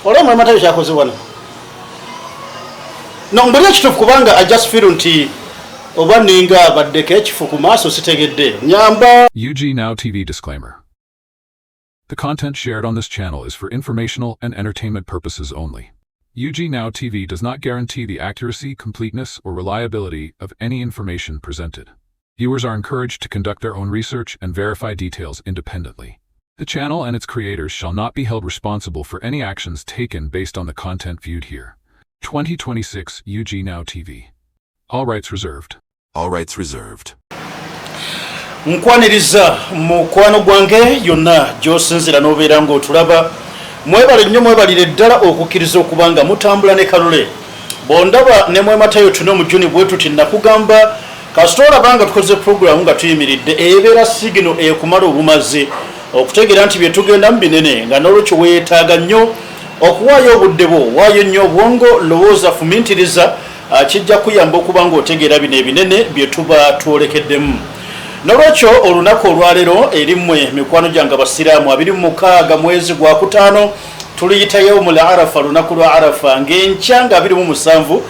Olaba Matayo kyakoze wano. No, mbuli ekituufu kubanga I just feel nti oba ninga abaddeko ekifu ku maaso, sitegedde nyamba. UG Now TV disclaimer. The content shared on this channel is for informational and entertainment purposes only. UG Now TV does not guarantee the accuracy, completeness, or reliability of any information presented. Viewers are encouraged to conduct their own research and verify details independently. The channel and its creators shall not be held responsible for any actions taken based on the content viewed here. 2026 UG Now TV. All rights reserved. All rights reserved. Nkwaniriza mukwano gwange yonna gy'osinzira n'obeera ng'otulaba. Mwebale nnyo, mwebalire ddala okukkiriza okuba nga mutambula ne Kalule. Bw'ondaba ne Mwematayo tuno mu Juni bwe tuti, nakugamba kasita olaba nga tukoze puroguramu nga tuyimiridde, ebeera signal ekumala obumazi okutegeera nti bye tugendamu binene, nga n'olwekyo weetaaga nnyo okuwaayo obudde bwo, waayo nnyo obwongo, lowooza, fumintiriza. Kijja kuyamba okuba ng'otegeera bino ebinene bye tuba twolekeddemu. Nolwekyo olunaku olwaleero erimmwe mikwano gyange abasiraamu, 26 mwezi gwa kutaano, tuluyita yaumul Arafa, lunaku lwa Arafa, ng'enkya nga 27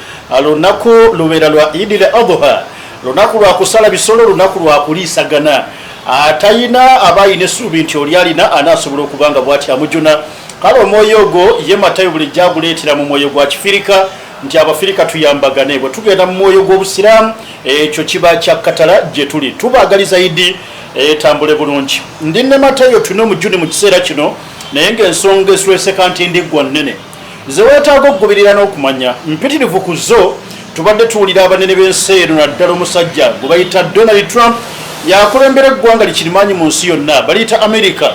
lunaku lubeera lwa Idil Adha, lunaku lwa kusala bisolo, lunaku lwa kuliisagana. Atayina aba ayina essuubi nti oli alina anaasobola okuba nga bwati amujuna. Kale omwoyo ogwo ye Matayo bulijjo aguleetera mu mwoyo gwa kifirika nti Abafirika tuyambagane. Bwe tugenda mu mwoyo gw'Obusiraamu, ekyo kiba kyakkatala gye tuli. Tubaagaliza Idi etambule bulungi. Ndi ne Matayo tune mu Juni mu kiseera kino, naye ng'ensonga ezitweseka nti ndiggwa nnene ze weetaaga okugubirira n'okumanya mpitirivu ku zo. Tubadde tuwulira abanene b'ensi eno, naddala omusajja gwe bayita Donald Trump, yakulembera eggwanga likirimaanyi mu nsi yonna baliyita America,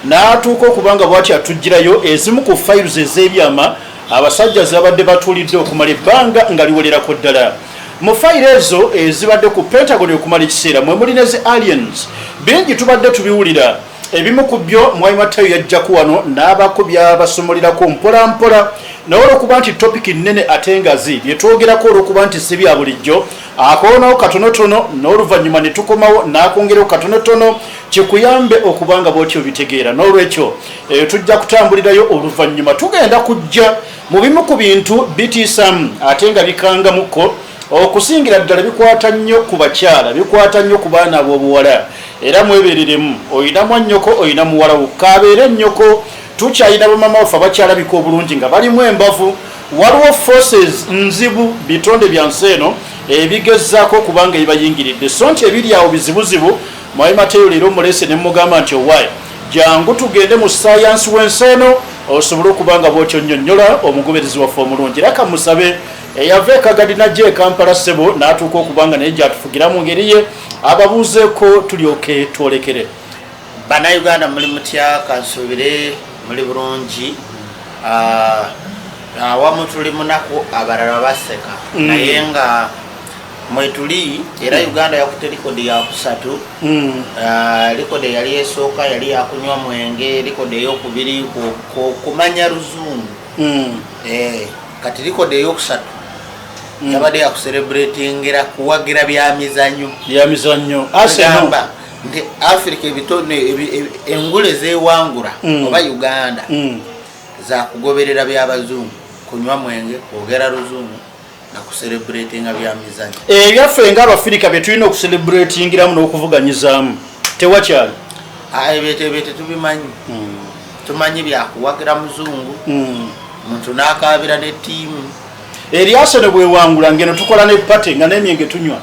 n'atuuka okuba nga bw'ati atugirayo ezimu ku files ez'ebyama abasajja zebabadde batuulidde okumala ebbanga nga liwererako ddala. Mu fayiro ezo ezibadde ku Pentagon okumala ekiseera mwe muli ne zi aliens. Bingi tubadde tubiwulira. Ebimu ku byo Mwami Matayo yajjaku wano n'abako byabasomolirako mpola mpola, naye olwokuba nti topic nnene ate ngazi, bye twogerako olwokuba nti si bya bulijjo, akoonawo katonotono n'oluvannyuma ne tukomawo n'akwongerako katonotono kikuyambe okuba nga bwotyo obitegeera. N'olwekyo eyo tujja kutambulirayo oluvannyuma. Tugenda kujja mu bimu ku bintu bitiisamu ate nga bikangamukko, okusingira ddala bikwata nnyo ku bakyala, bikwata nnyo ku baana ab'obuwala. Era mwebereremu, oyina mwannyoko, oyina muwala wo, kabeere nnyoko. Tukyalina bamama baffe abakyalabika obulungi nga balimu embavu. Waliwo forces nzibu, bitonde bya nsi eno ebigezaako okubanga ebibayingiridde, so nti ebiri awo bizibuzibu. Mwami Mateyo leero mulese ne mugamba nti owaaye, jangu tugende mu sayansi w'ensi eno osobole okuba nga bwotyo nnyonnyola omugoberezi waffe omulungi. Era kamusabe eyava e Kagadi najja e Kampala, ssebo, n'atuuka okuba nga naye gyatufugira mu ngeri ye, ababuuzeeko tulyoke twolekere. Bannayuganda, muli mutya? Kansuubire muli bulungi. Awamu tuli munaku, abalala baseka, naye nga mwetuli. Era Uganda yakutte likodi yakusatu. Likodi eyali esooka yali yakunywa mwenge, likodi eyokubiri kumanya luzungu. Kati likodi eyokusatu yabadde yakucelebratingira kuwagira byamizanyo. Byamizannyo. Agamba nti Africa ebitone engule zewangula oba Uganda zakugoberera byabazungu, kunywa mwenge, kwogera luzungu nakucelebratinga byamizanyo. Ebyaffe ngaabafirika bye tulina okucelebratingiramu n'okuvuganyizaamu tewakyali. Ebyo tetubimanyi. Tumanyi byakuwagira muzungu, muntu nakabira ne ttiimu. Eri Arsenal bwewangula, ngeno tukola ne party nga n'emyenge tunywa.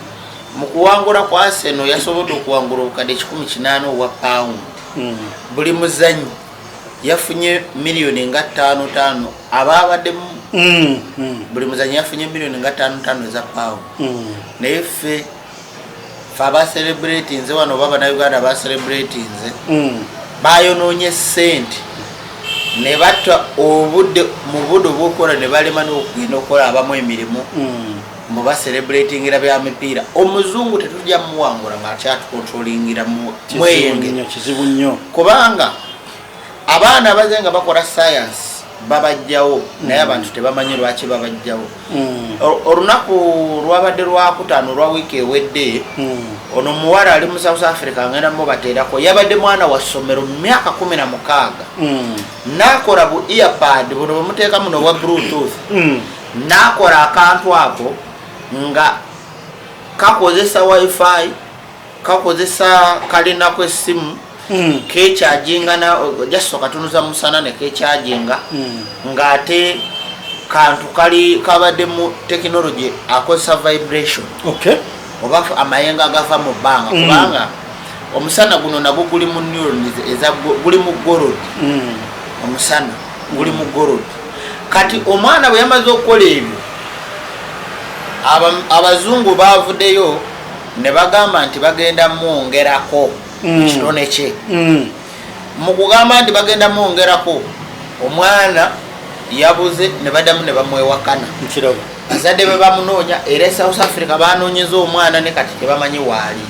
Mu kuwangula kwa Arsenal, yasobodde okuwangula obukadde 180 obwa pawundi. Buli muzanyi yafunye miliyoni nga ttaano ttaano abaabaddemu. Buli muzanyi yafunye miliyoni nga ttaano ttaano eza pawundi. Naye ffe abacelebratinze wano oba Bannayuganda bacelebratinze, bayonoonye sente ne batta obudde mu budde obwokukola, ne balema n'okugenda okukola abamu emirimu mbu bacelebratingira bya mipiira. Omuzungu tetujja muwangula ng'akyatucontrolingira mweyenge. Kizibu nnyo, kizibu nnyo. Kubanga abaana abaze nga bakola science. Babajjawo, naye abantu tebamanyi lwaki babajjawo. Olunaku lwabadde lwakutaano olwa wiiki ewedde. Ono muwala ali mu South Africa, ngenda mubateerako. Yabadde mwana wa ssomero mu myaka 16, nakola bu earpad buno bwemuteeka muno obwa Bluetooth, nakola akantu ako nga kakozesa WiFi, kakozesa kalinaku essimu, kekyajinga na just okatunuza musana ne kekyajinga, ng'ate kantu kali kabadde mu technology akozesa vibration oba amayengo agava mu bbanga, kubanga omusana guno nagwo guli mu neurons eza guli mu gold. Omusana guli mu gold. Kati omwana bwe yamaze okukola ebyo, abazungu bavuddeyo ne bagamba nti bagenda mwongerako ekitone kye. Mu kugamba nti bagenda mwongerako, omwana yabuze, ne baddamu ne bamwewakana. Nkiraba. Bazadde be bamunoonya, era e South Africa banoonyeza omwana, ne kati tebamanyi waali.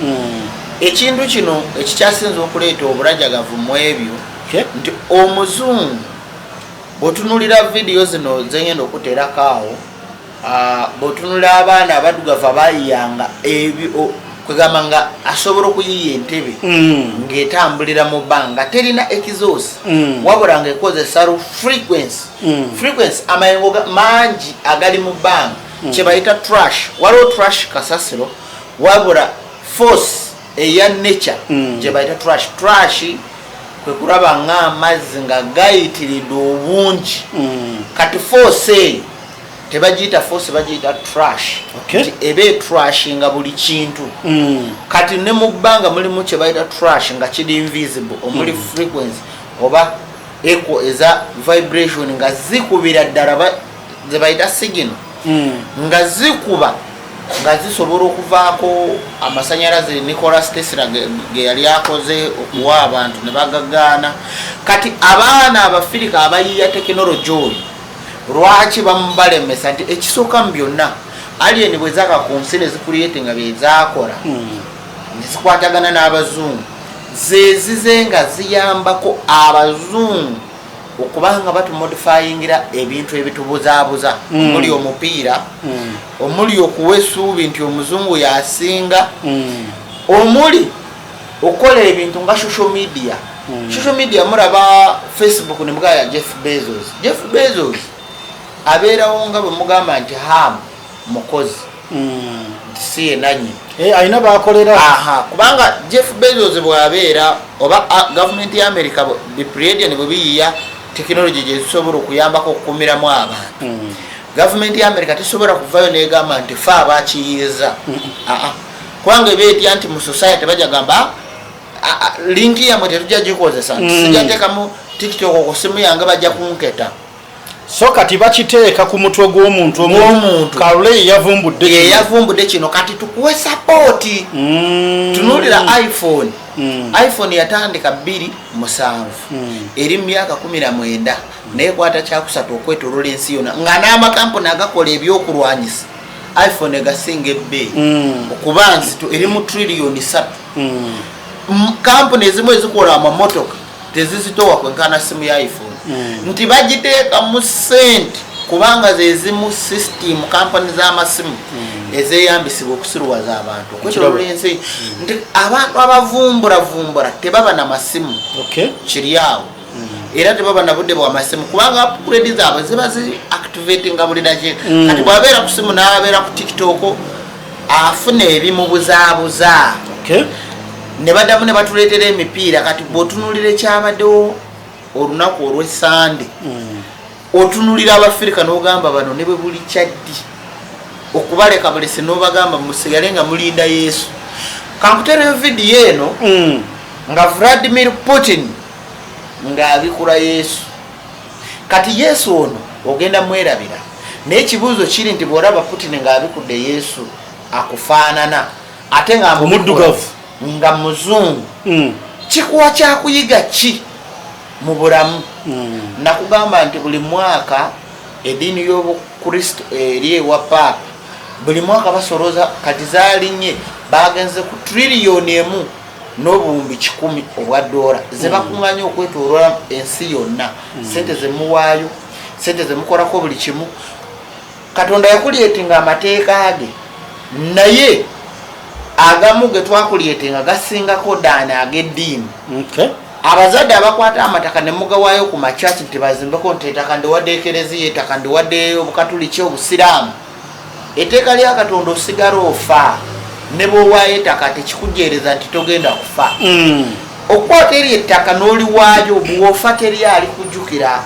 Ekintu kino ekikyasinza okuleeta obulajagavu mu ebyo, nti omuzungu bw'otunulira vidiyo zino zengenda okuteerako awo, bw'otunulira abaana abaddugavu abayiyanga ebyo, kwegamba nga asobola okuyiya entebe ng'etambulira mu bbanga, terina exhaust, wabula ng'ekozesa lu frequency. Frequency, amayengo mangi agali mu bbanga, kye bayita trash. Waliwo trash kasasiro, wabula force eya nature gye bayita trash. Trash kwe kulaba ng'amazzi nga gayitiridde obungi. Kati force eyo tebagiyita force, bagiyita trash. Nti eba etrashinga buli kintu. Kati ne mu bbanga mulimu kye bayita trash nga kiri invisible, omuli frequency oba echo eza vibration nga zikubira ddala, ze bayita signal, nga zikuba nga zisobola okuvaako amasanyalaze Nicolas Tesla ge yali akoze okuwa abantu ne bagagaana. Kati abaana abafirika abayiya tekinologi oyo lwaki bamubalemesa? Nti ekisooka mu byonna, alien bwe zaka ku nsi ne zicreate nga byezakola, nezikwatagana n'abazungu, zezize nga ziyambako abazungu okubanga batumodifyingira ebintu ebitubuzaabuza, omuli omupiira, omuli okuwa essuubi nti omuzungu yasinga, omuli okukola ebintu nga social media. Social media, mulaba Facebook nemugaa ya Jeff Bezos. Jeff Bezos abeerawo nga bwe mugamba nti Ham mukozi, nti si yenanyini. Eh, alina bakolera. Aha, kubanga Jeff Bezos bw'abeera oba gavumenti ya America, bipleiadian bwe biyiya tekinologi gyezisobola okuyambako okukumiramu abantu, gavumenti ya America tesobola kuvayo negamba nti fe abakiyiiza. Aa, kubanga eba etya nti mu society bajja gamba, "Ah, ah, link yammwe tetujja gikozesa," nti sijja teekamu TikTok ku simu yange, bajja kunketa. So kati bakiteeka ku mutwe gw'omuntu. Gw'omuntu. Kalule ye yavumbudde ye kino. Yavumbudde kino, kati tukuwe support. Tunuulira iPhone. iPhone yatandika 2007, eri mu myaka 19, naye kwata kyakusatu okwetolola ensi yonna, nga n'amakampuni agakola ebyokulwanyisa iPhone egasinga ebbeeyi, okuba nzito, eri mu triliyoni 3. Kampuni ezimu ezikola amamotoka tezizitowa kwenkana simu ya iPhone. Nti bagiteeka mu sente kubanga zezimu system kampani z'amasimu ezeyambisibwa okusiruwaza abantu okwetolola ensi, nti abantu abavumburavumbura tebaba na masimu. Kiri awo, era tebaba na budde bwa masimu kubanga upgrade zaabwe ziba zi activatinga buli dakiika. Kati bwabeera ku simu n'abeera ku TikTok, afuna ebimubuzaabuza. Ne baddamu ne batuleetera emipiira. Kati bw'otunuulira ekyabaddewo olunaku olw'Essande, otunulira Abafirika n'ogamba bano ne bwe buli kyaddi okubaleka bulese, n'obagamba musigale nga mulinda Yesu. Kankutereyo vidiyo eno nga Vladimir Putin ng'abikula Yesu. Kati Yesu ono ogenda mwerabira, naye ekibuuzo kiri nti bw'olaba Putin ng'abikudde Yesu akufaanana ate nga Omuddugavu. nga muzungu, kikuwa kyakuyiga ki mu bulamu? Nakugamba nti buli mwaka eddiini y'Obukristo eri ewa paapa, buli mwaka basoloza, kati zaalinnye, bagenze ku 1,100,000,000 obwa dola ze bakuŋŋaanya okwetoloola ensi yonna, sente zemuwaayo. Sente zemukolako buli kimu. Katonda yakulyetinga amateeka ge, naye agamu ge twakulyetinga gasingako daani ag'eddiini. Abazadde abakwata amataka ne mugawaayo ku makyaki nti bazimbeko, nti ettaka ndiwadde ekereziya, ettaka ndiwadde obukatuliki, obusiraamu. Etteeka lya Katonda, osigala ofa ne bwowaayo ettaka, tekikujeereza nti togenda kufa. Okukwata eri ettaka n'oliwaayo, bw'ofa teri ali kujjukira.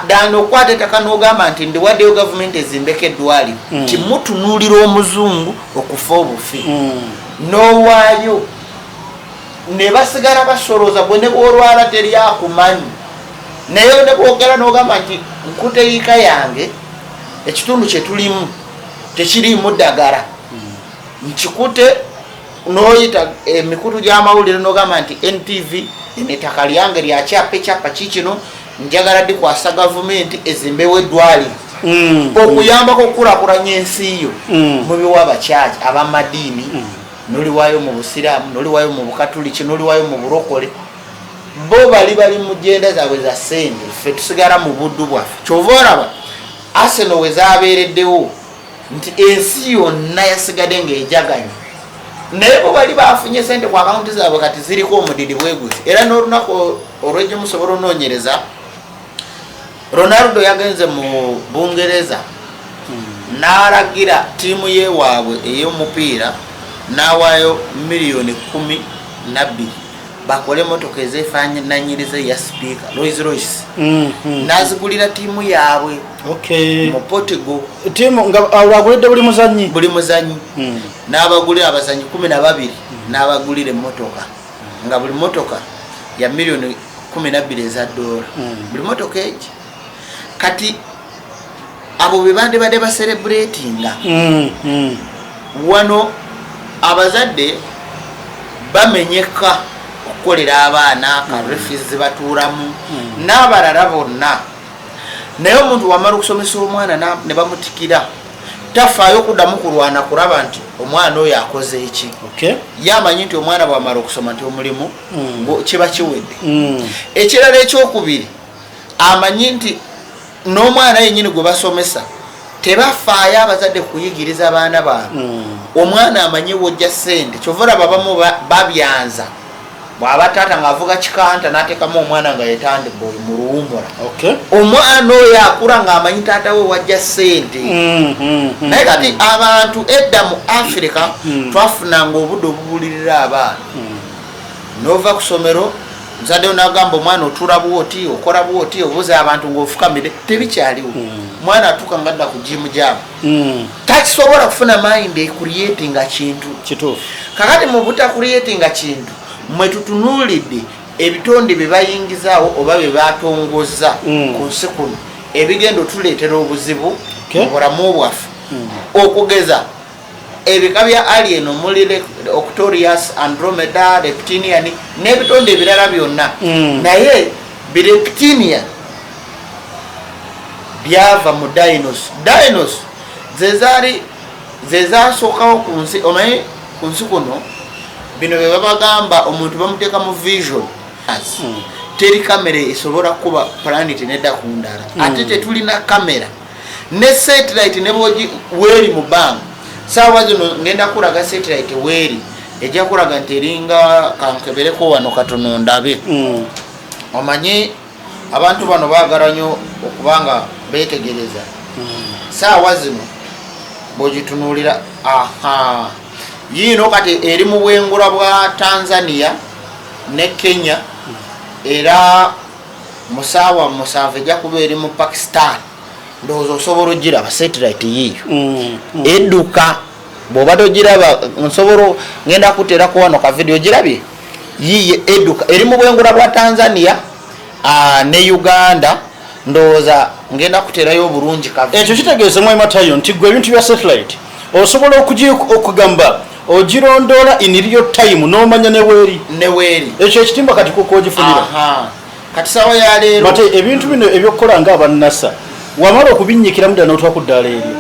Ddala okukwata ettaka n'ogamba nti ndiwaddeyo gavumenti ezimbeko eddwaliro, nti mutunuulira omuzungu okufa obufi, n'owaayo ne basigala basolooza. Gwe ne bwolwala teri akumanyi, naye ne bwogera n'ogamba nti nkuteyiika yange, ekitundu kye tulimu tekiriimu ddagala, nkikute, n'oyita emikutu gy'amawulire n'ogamba nti NTV, eno ettaka lyange lyakyapa, ekyapa kikino, njagala dikwasa gavumenti ezimbewo eddwaliro okuyambako okukulakulanya ensi yo. Mubiwa abakyaki abamadiini, noliwayo mu busiraamu, noliwayo mu bukatuliki, noliwayo mu bulokole. Bo bali mu genda zaabwe za sente, ffe tusigala mu buddu bwaffe. Kyova olaba Arsenal we zabeereddewo nti ensi yonna yasigadde ng'ejaganya, naye bo bali bafunye sente ku akawunti zaabwe, kati ziriko omudidi bweguti. Era n'olunaku olwejjo musobola onoonyereza, Ronaldo yagenze mu Bungereza n'alagira ttiimu yewaabwe ey'omupiira n'awaayo miliyoni 12 bakole emotoka ezefaananyiriza eya sipiika, Rolls Royce, n'azigulira ttiimu yaabwe mu Portugal. Tiimu nga agulidde buli muzanyi? Buli muzanyi. N'abagulira abazanyi 12, n'abagulira emmotoka nga buli motoka ya miliyoni 12 eza dola, buli motoka egi. Kati abo be bandibadde bacelebratinga. Wano abazadde bamenyeka okukolera abaana ka fees batuulamu n'abalala bonna, naye omuntu wamala okusomesa omwana ne bamutikira, tafaayo okuddamu kulwana kulaba nti omwana oyo akoze eki. Ye amanyi nti omwana bwamala okusoma nti omulimu kiba kiwedde. Ekirala ekyokubiri, amanyi nti n'omwana yennyini gwe basomesa, tebafaayo abazadde kuyigiriza baana baabwe. Omwana amanyi wojja sente, kyova olaba abamu babyanza. Bw'aba taata ng'avuga kikanta n'ateekamu omwana nga yetandeboy mu luwummula, omwana oyo akula ng'amanyi taata we wajja sente. Naye kati abantu edda mu Afirika twafunanga obudde obubulirira abaana. Nova ku somero, muzaddewo nagamba omwana otuula bwoti, okola bwoti, obuuza abantu ng'ofukamidde. Tebikyaliwo. Omwana atuuka nga adda ku jimu jaamu, takisobola kufuna mind ecreatinga kintu. Kakati mu butacreatinga kintu, mwe tutunuulidde ebitonde bye bayingizaawo oba bye batongoza ku nsi kuno ebigenda otuleetera obuzibu mu bulamu bwaffe. Okugeza ebika bya alien omuli Octorius, Andromeda, Reptilian n'ebitonde ebirala byonna. Naye bireptilian byava mu dinos. Dinos zezaali zezasookawo ku nsi. Omanyi ku nsi kuno bino bye babagamba, omuntu bamuteeka mu vision. Teri kamera esobola kuba planet nedda ku ndala, ate tetulina kamera ne satellite ne bwogi weeri mu bbanga. Saawa zino ngenda kulaga satellite weeri, ejja kulaga nti eringa kankebereko wano katono ndabe. Omanyi abantu bano baagala nnyo okuba nga beetegereza. Saawa zino bwogitunuulira, aha, yiino kati eri mu bwengula bwa Tanzania ne Kenya, era mu saawa 7 ejja kuba eri mu Pakistan. Ndowooza osobola ogiraba satellite yiiyo edduka. Bw'oba togiraba, nsobola ngenda kuteerako wano ka video ogirabye. Yiiyo edduka, eri mu bwengula bwa Tanzania ne Uganda. Ndowooza ngenda kuteerayo obulungi ka Ekyo kitegeeza, mwami Matayo, nti gwe ebintu bya satellite osobola okugamba ogirondoola in real time n'omanya neweeri? Neweeri. Ekyo ekitimba kati kukogifunira. Aha. Kati sawa ya leero Mate, ebintu bino ebyokukola nga abannasa wamala okubinnyikiramu ddala n'otwa ku ddaala eryo?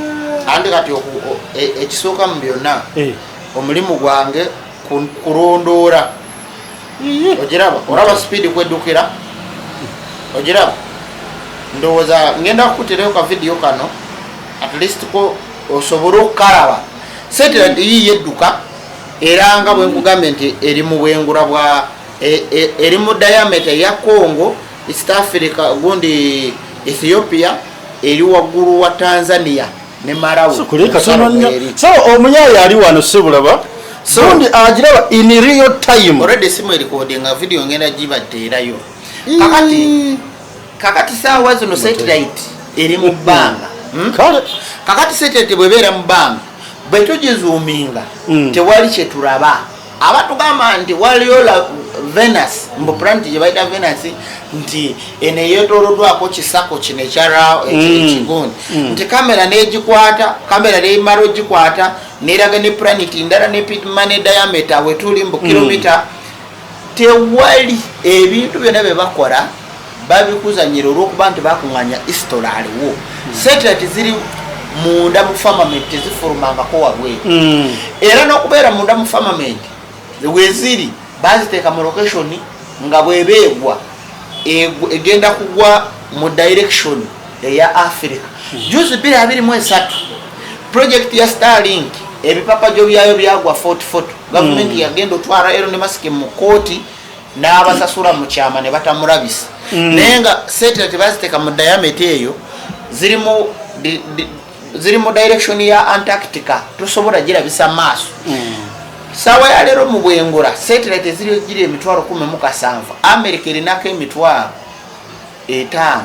Andi kati ekisooka mu byonna, omulimu gwange kulondoola. Ogiraba, olaba speed kweddukira, ogiraba. Ndowooza ngenda kukuteerayo ka vidiyo kano, at least ko osobole okukalaba. Satellite yiyo edduka, era nga bwe nkugambye nti eri mu bwengula bwa eri mu diameter ya Congo, East Africa, gundi Ethiopia, eri waggulu wa Tanzania ne Malawi. So kuli katono Ensalo nnyo. eri. So omuyayi ali wano sibulaba. Gundi agiraba in real time. Already simu erecordinga video, ngenda gibateerayo. Kakati saawa zino satellite eri mu bbanga. Kale. Kakati satellite bwebeera mu bbanga, bwe tugizoominga, tewali kyetulaba. Abatugamba nti waliyo la Venus, mbu planet gye bayita Venus, nti eno eyetooloddwako kisako kino ekya ekigundi, nti kamera negikwata, kamera nemala ogikwata neraga ne planet ndala nepima ne diameter wetuli mbu kilomita. Tewali. Ebintu byonna bye bakola babikuzanyira olwokuba nti bakuŋŋanya history aliwo. Satellite ziri munda mu firmament, tezifulumangako wabweru. Era n'okubeera munda mu firmament weziri, baziteeka mu location nga bwebeegwa egenda kugwa mu direction eya Africa. Juzi 2023 project ya Starlink, ebipapajo byayo byagwa 44. Gavumenti yagenda otwala Elon Musk mu kooti n'abasasula mu kyama ne batamulabisa. Naye nga satellite baziteeka mu diameter eyo, ziri mu direction ya Antarctica, tosobola girabisa maaso. Saawa ya leero mu bwengula satellite eziri giri 170,000. America erinako 50,000,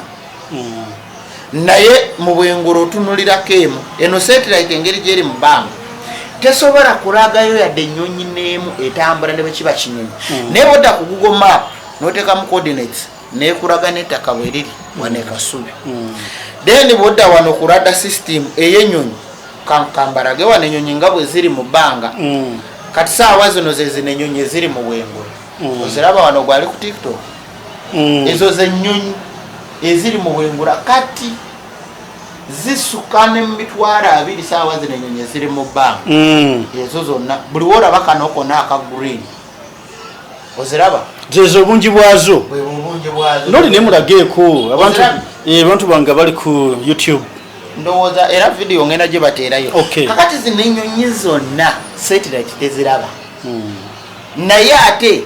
naye mu bwengula otunulirako emu. Eno satellite engeri gyeri mu bbanga tesobola kulagayo yadde ennyonyi n'emu etambula, ne bwe kiba kinyonyi. Naye bwodda ku Google Map n'oteekamu coordinates, nekulaga n'ettaka bwe riri wano e Kasubi. Then bwodda wano ku radar system ey'ennyonyi, kambalage wano ennyonyi nga bwe ziri mu bbanga. Kati saawa zino ze zino ennyonyi eziri mu bwengula. Oziraba wano gwali ku TikTok? Ezo zennyonyi eziri mu bwengula. Kati zisuka ne mu 20,000 saawa zino ennyonyi eziri mu bbanga. Ezo zonna buli woolaba kano konna aka green, oziraba. Zezo obungi bwazo. Bwe bubungi bwazo. Noli nemulageeko abantu. Ozirabye? Abantu bange bali ku YouTube. Ndowooza era vidiyo ngenda gye bateerayo. Okay. Kakati zino ennyonyi zonna satellite teziraba, naye ate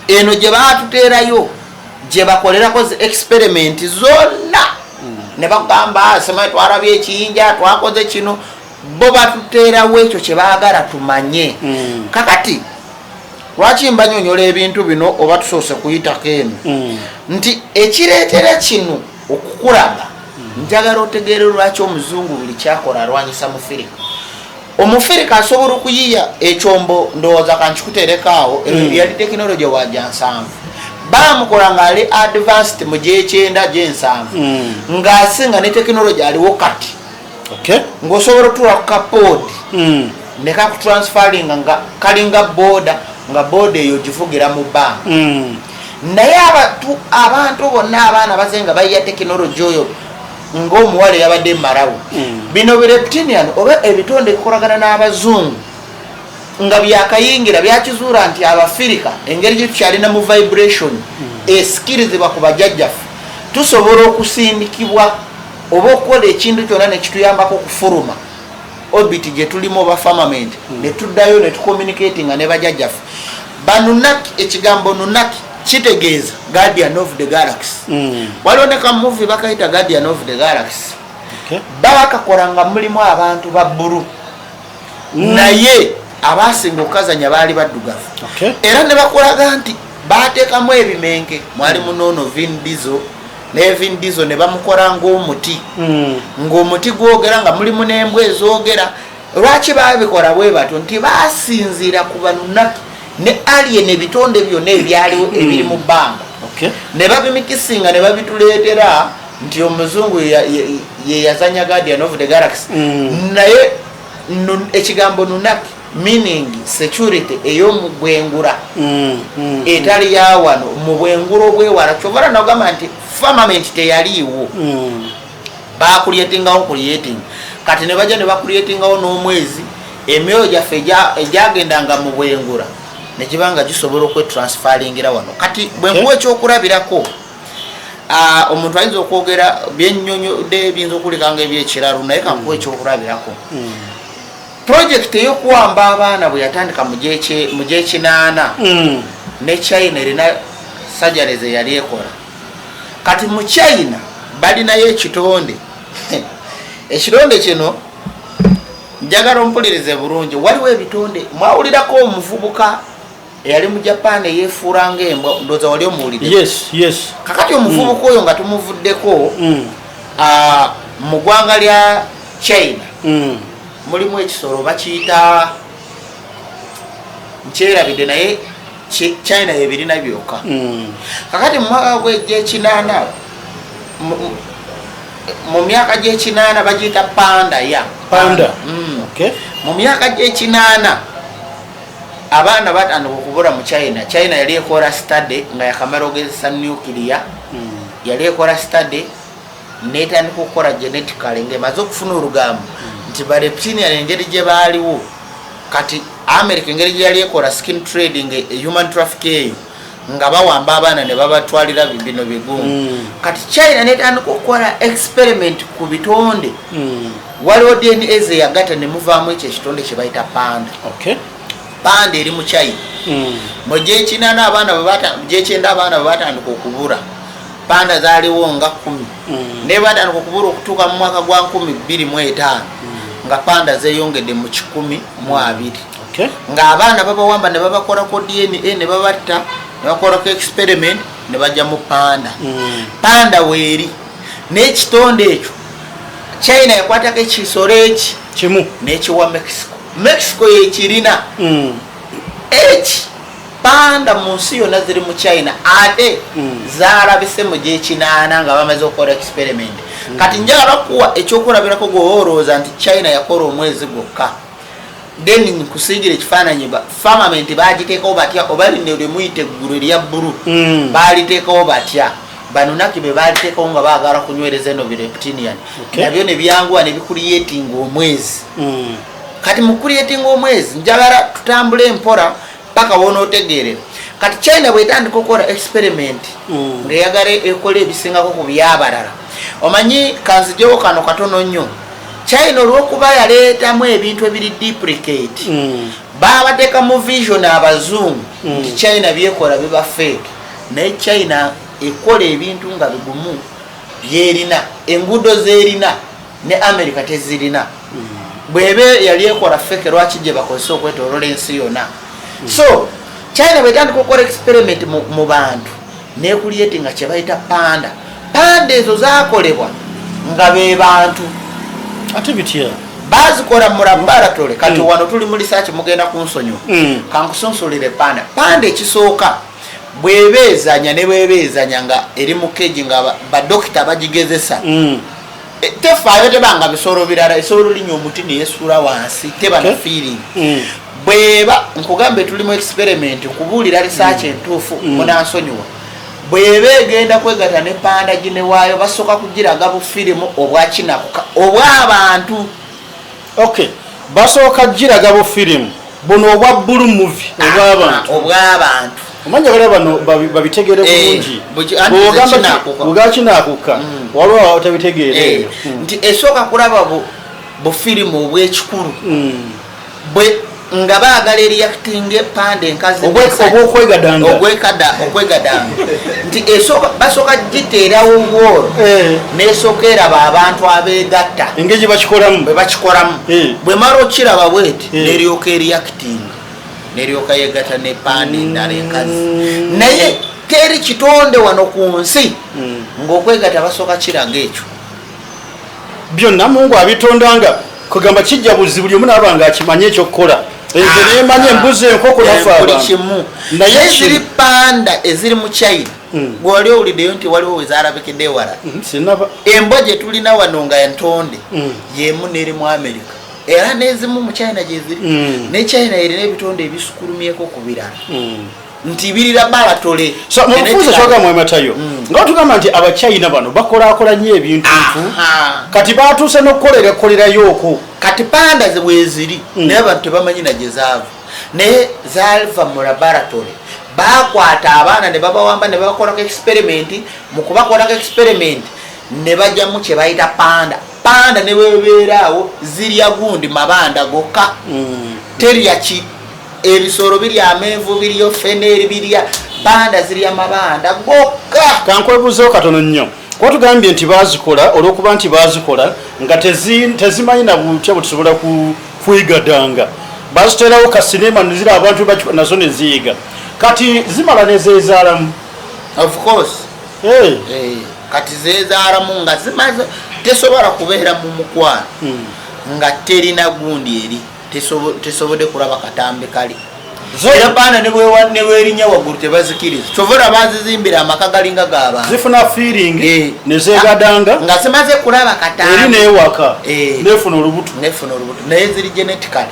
eno gye baatuteerayo, gye bakolerako zi experiment zonna, ne bagamba simanyi twalabye ekiyinja, twakoze kino. Bo batuteerawo ekyo kye baagala tumanye. Kakati lwaki mbanyonyola ebintu bino, oba tusoose kuyitako eno, nti ekireetera kino okukulaga, njagala otegeere lwaki omuzungu buli kyakola alwanyisa mufirika. Omufirika asobola okuyiya ekyombo, ndowooza kankikuterekaawo. Yali tekinologi waja 70, bamukola ngaali advanced mu gyekyenda gyensanvu, ng'asinga ne tekinologi aliwo kati, ng'osobola otuula ku ka pod ne kakutransferringa nga kalinga boda, nga boda eyo ogivugira mu bbanga. Naye abantu bonna, abaana baze nga bayiya tekinologi oyo ng'omuwala eyabadde Malawi. Bino bi reptilian oba ebitonde ebikolagana n'abazungu nga byakayingira, byakizuula nti Abafirika engeri gye tukyalina mu vibration esikirizibwa ku bajjajjaffe, tusobola okusindikibwa oba okukola ekintu kyonna nekituyambako okufuluma orbit gye tulimu oba firmament, ne tuddayo ne tucommunicatinga ne bajjajjaffe. Banunaki, ekigambo nunaki kitegeeza guardian of the galaxy. Waliwo ne ka movie bakayita Guardian of the Galaxy. Baba kakola nga mulimu abantu ba bbulu, naye abasinga okukazanya baali baddugavu. Era ne bakolaga nti bateekamu ebimenke, mwali munoono Vin Diesel, naye Vin Diesel ne bamukola ng'omuti, ng'omuti gwogera, nga mulimu n'embwa ezoogera. Lwaki babikola bwe batyo? Nti basinziira ku banunaki ne alien, ebitonde byonna ebyaliwo ebiri mu bbanga, ne babimikisinga ne babituleetera nti omuzungu ye yazanya Guardian of the Galaxy. Naye ekigambo nunaki meaning security ey'omubwengula etali ya wano, mu bwengula obwewala. Kyovala nagamba nti firmament teyaliiwo. Bacreatingawo creating, kati ne bajja ne bacreatingawo n'omwezi. Emyoyo gyaffe egyagendanga mu bwengula negiba nga gisobola okwetransfaringira wano. Kati bwe nkuwa ekyokulabirako, Omuntu ayinza okwogera byennyonyodde biyinza okuleka nga ebyekiralu, naye kankuwa ekyokulabirako. Projekiti ey'okuwamba abaana bwe yatandika mu gyekinaana, ne China erina sajare ze yali ekola. Kati mu China balinayo ekitonde. Ekitonde kino njagala ompulirize bulungi. Waliwo ebitonde, mwawulirako omuvubuka eyali mu Japan eyefuula ngaembwa? Ndowooza wali omuwulire. Yes. Kakati omuvubuka oyo nga tumuvuddeko, mu ggwanga lya China mulimu ekisolo bakiyita, nkyerabidde, naye China yebirina byokka. Kakati mu mwaka gwegyekinaana, mu myaka gyekinaana, bagiyita panda ya Panda. Mu myaka gyekinaana abaana batandika okubula mu China. China yali ekola study nga yakamala ogezesa nuclear. Yali ekola study netandika okukola genetically ngaemaze okufuna olugambo nti ba reptilian engeri gye baaliwo. Kati America engeri gye yali ekola skin trading, human traffic eyo, nga bawamba abaana ne babatwalira bino bigumu. Kati China netandika okukola experiment ku bitonde. Waliwo DNA zeyagatta ne muvaamu ekyo ekitonde kye bayita panda. Panda eri mu China. Mu gyekinaana abaana bwe gyekyenda abaana bwe batandika okubura, panda zaaliwo nga 10. Naye batandika okubura okutuuka mu mwaka gwa 2005 nga panda zeyongedde mu 120. Ng'abaana babawamba ne babakolako DNA ne babatta ne bakolako experiment ne bajja mu panda. Panda weeri n'ekitonde ekyo China yakwatako ekisolo eki kimu n'ekiwa Mexico. Mexico yekirina. Eki panda mu nsi yonna ziri mu China, ate zalabise mu gyekinaana nga bamaze okukola experiment. Kati njagala kuwa ekyokulabirako gweoba olowooza nti China yakola omwezi gwokka, then nkusiigira ekifaananyi firmament bagiteekawo batya, oba lino lyemuyita eggulu erya bbulu baliteekawo batya. Banunaki be baliteekawo nga baagala kunywereza eno bi reptilian. Nabyo ne byanguwa ne bicreatinga omwezi. Kati mu creating omwezi, njagala tutambule empola paka wonootegeerera. Kati China bwetandika okukola experiment ng'eyagala ekola ebisingako ku byabalala, omanyi kanzijewo kano katono nnyo. China olw'okuba yaleetamu ebintu ebiri duplicate, babateeka mu vision abazungu nti China byekola biba fake, naye China ekola ebintu nga bigumu byerina, enguudo zerina ne America tezirina. Bwebe yali ekola fake, lwaki gye bakozesa okwetolola ensi yonna? So China bwetandika okukola experiment mu bantu necreatinga kyebayita panda. Panda ezo zakolebwa nga be bantu. Ate bitya? Bazikola mu laboratory. Kati wano tuli mu research, mugenda kunsonyiwa. Kankusunsulire panda. Panda ekisooka, bweba ezanya ne bweba ezanya nga eri mu cage nga badokita bagigezesa, tefaayo, tebanga bisolo birala, esobola olinya omuti neyesuula wansi, teba na feeling. Bweba nkugambe tuli mu experiment kubuulira research entuufu, munansonyiwa. Bweba egenda kwegata ne panda gine waayo, basooka kugiraga bufirimu obwakinakuka obw'abantu. Okay, basooka giraga bufirimu buno obwa blue movie obw'abantu. Obw'abantu. Omanya bala bano babitegere bulungi. Anti Bw'ogamba nze kinaakuka. Bw'oga kinaakuka, waliwo abatabitegeera eyo. Nti esooka kulaba bufirimu obwekikulu bwe nga baagala ereactinga panda enkazi n'ensajja. Obwokwegadanga. Okwegadanga nti esooka basooka giteerawo bwolo nesooka eraba abantu abeegatta engeri gye bakikolamu. Bwe bakikolamu. Bwemala okiraba bweti, neryoka ereactinga, neryoka yegatta ne panda endala enkazi. Naye teri kitonde wano ku nsi ng'okwegatta basooka kiraga ekyo. Byonna Mungu abitondanga kugamba kijja buzibu, buli omu naaba nga akimanye ekyokukola. Nze nemanye embuzi, enkoko, naffe buli abantu. Kimu. Naye naye ziri panda eziri mu China, gwe wali owuliddeyo nti waliwo we zalabikidde ewalala? Sinaba. Embwa gye tulina wano nga ntonde yemu neri mu America, era n'ezimu mu China gyeziri. Ne China erina ebitonde ebisukulumyeko ku birala nti biri laboratory. So mubufunze kyoga mwematayo nga tugamba nti Abachina bano bakolakola nnyo ebintu ntu kati batuuse n'okukolera kolerayo okwo. Kati panda bweziri, naye abantu tebamanyi na gye zaava, naye zaava mu laboratory. Bakwata abaana ne babawamba ne babakolako experiment. Mu kubakolako experiment ne bajjamu kye bayita panda. Panda ne bwebeeraawo zirya gundi mabanda gokka. Terya ki ebisolo birya amenvu, birya feneri, birya panda zirya mabanda gokka. Kankwebuuzeewo katono nnyo, kuba tugambye nti baazikola olw'okuba nti baazikola nga tezimanyi na butya bwe tusobola kwegadanga, baziteerawo kasinema nezira abantu nazo neziyiga, kati zimala nezeezaalamu. Of course. Hey. Kati zeezaalamu nga zimaze, tesobola kubeera mu mukwano nga terina gundi eri tesobodde kulaba katambi kali. Era baana ne bwerinya waggulu tebazikiriza, kyova olaba bazizimbira amaka galinga g'abantu. Zifuna feeling Eh. nezeegadanga Nga zimaze kulaba eri katambi. Newaka Eh. nefuna olubuto. Nefuna olubuto, naye ziri genetically.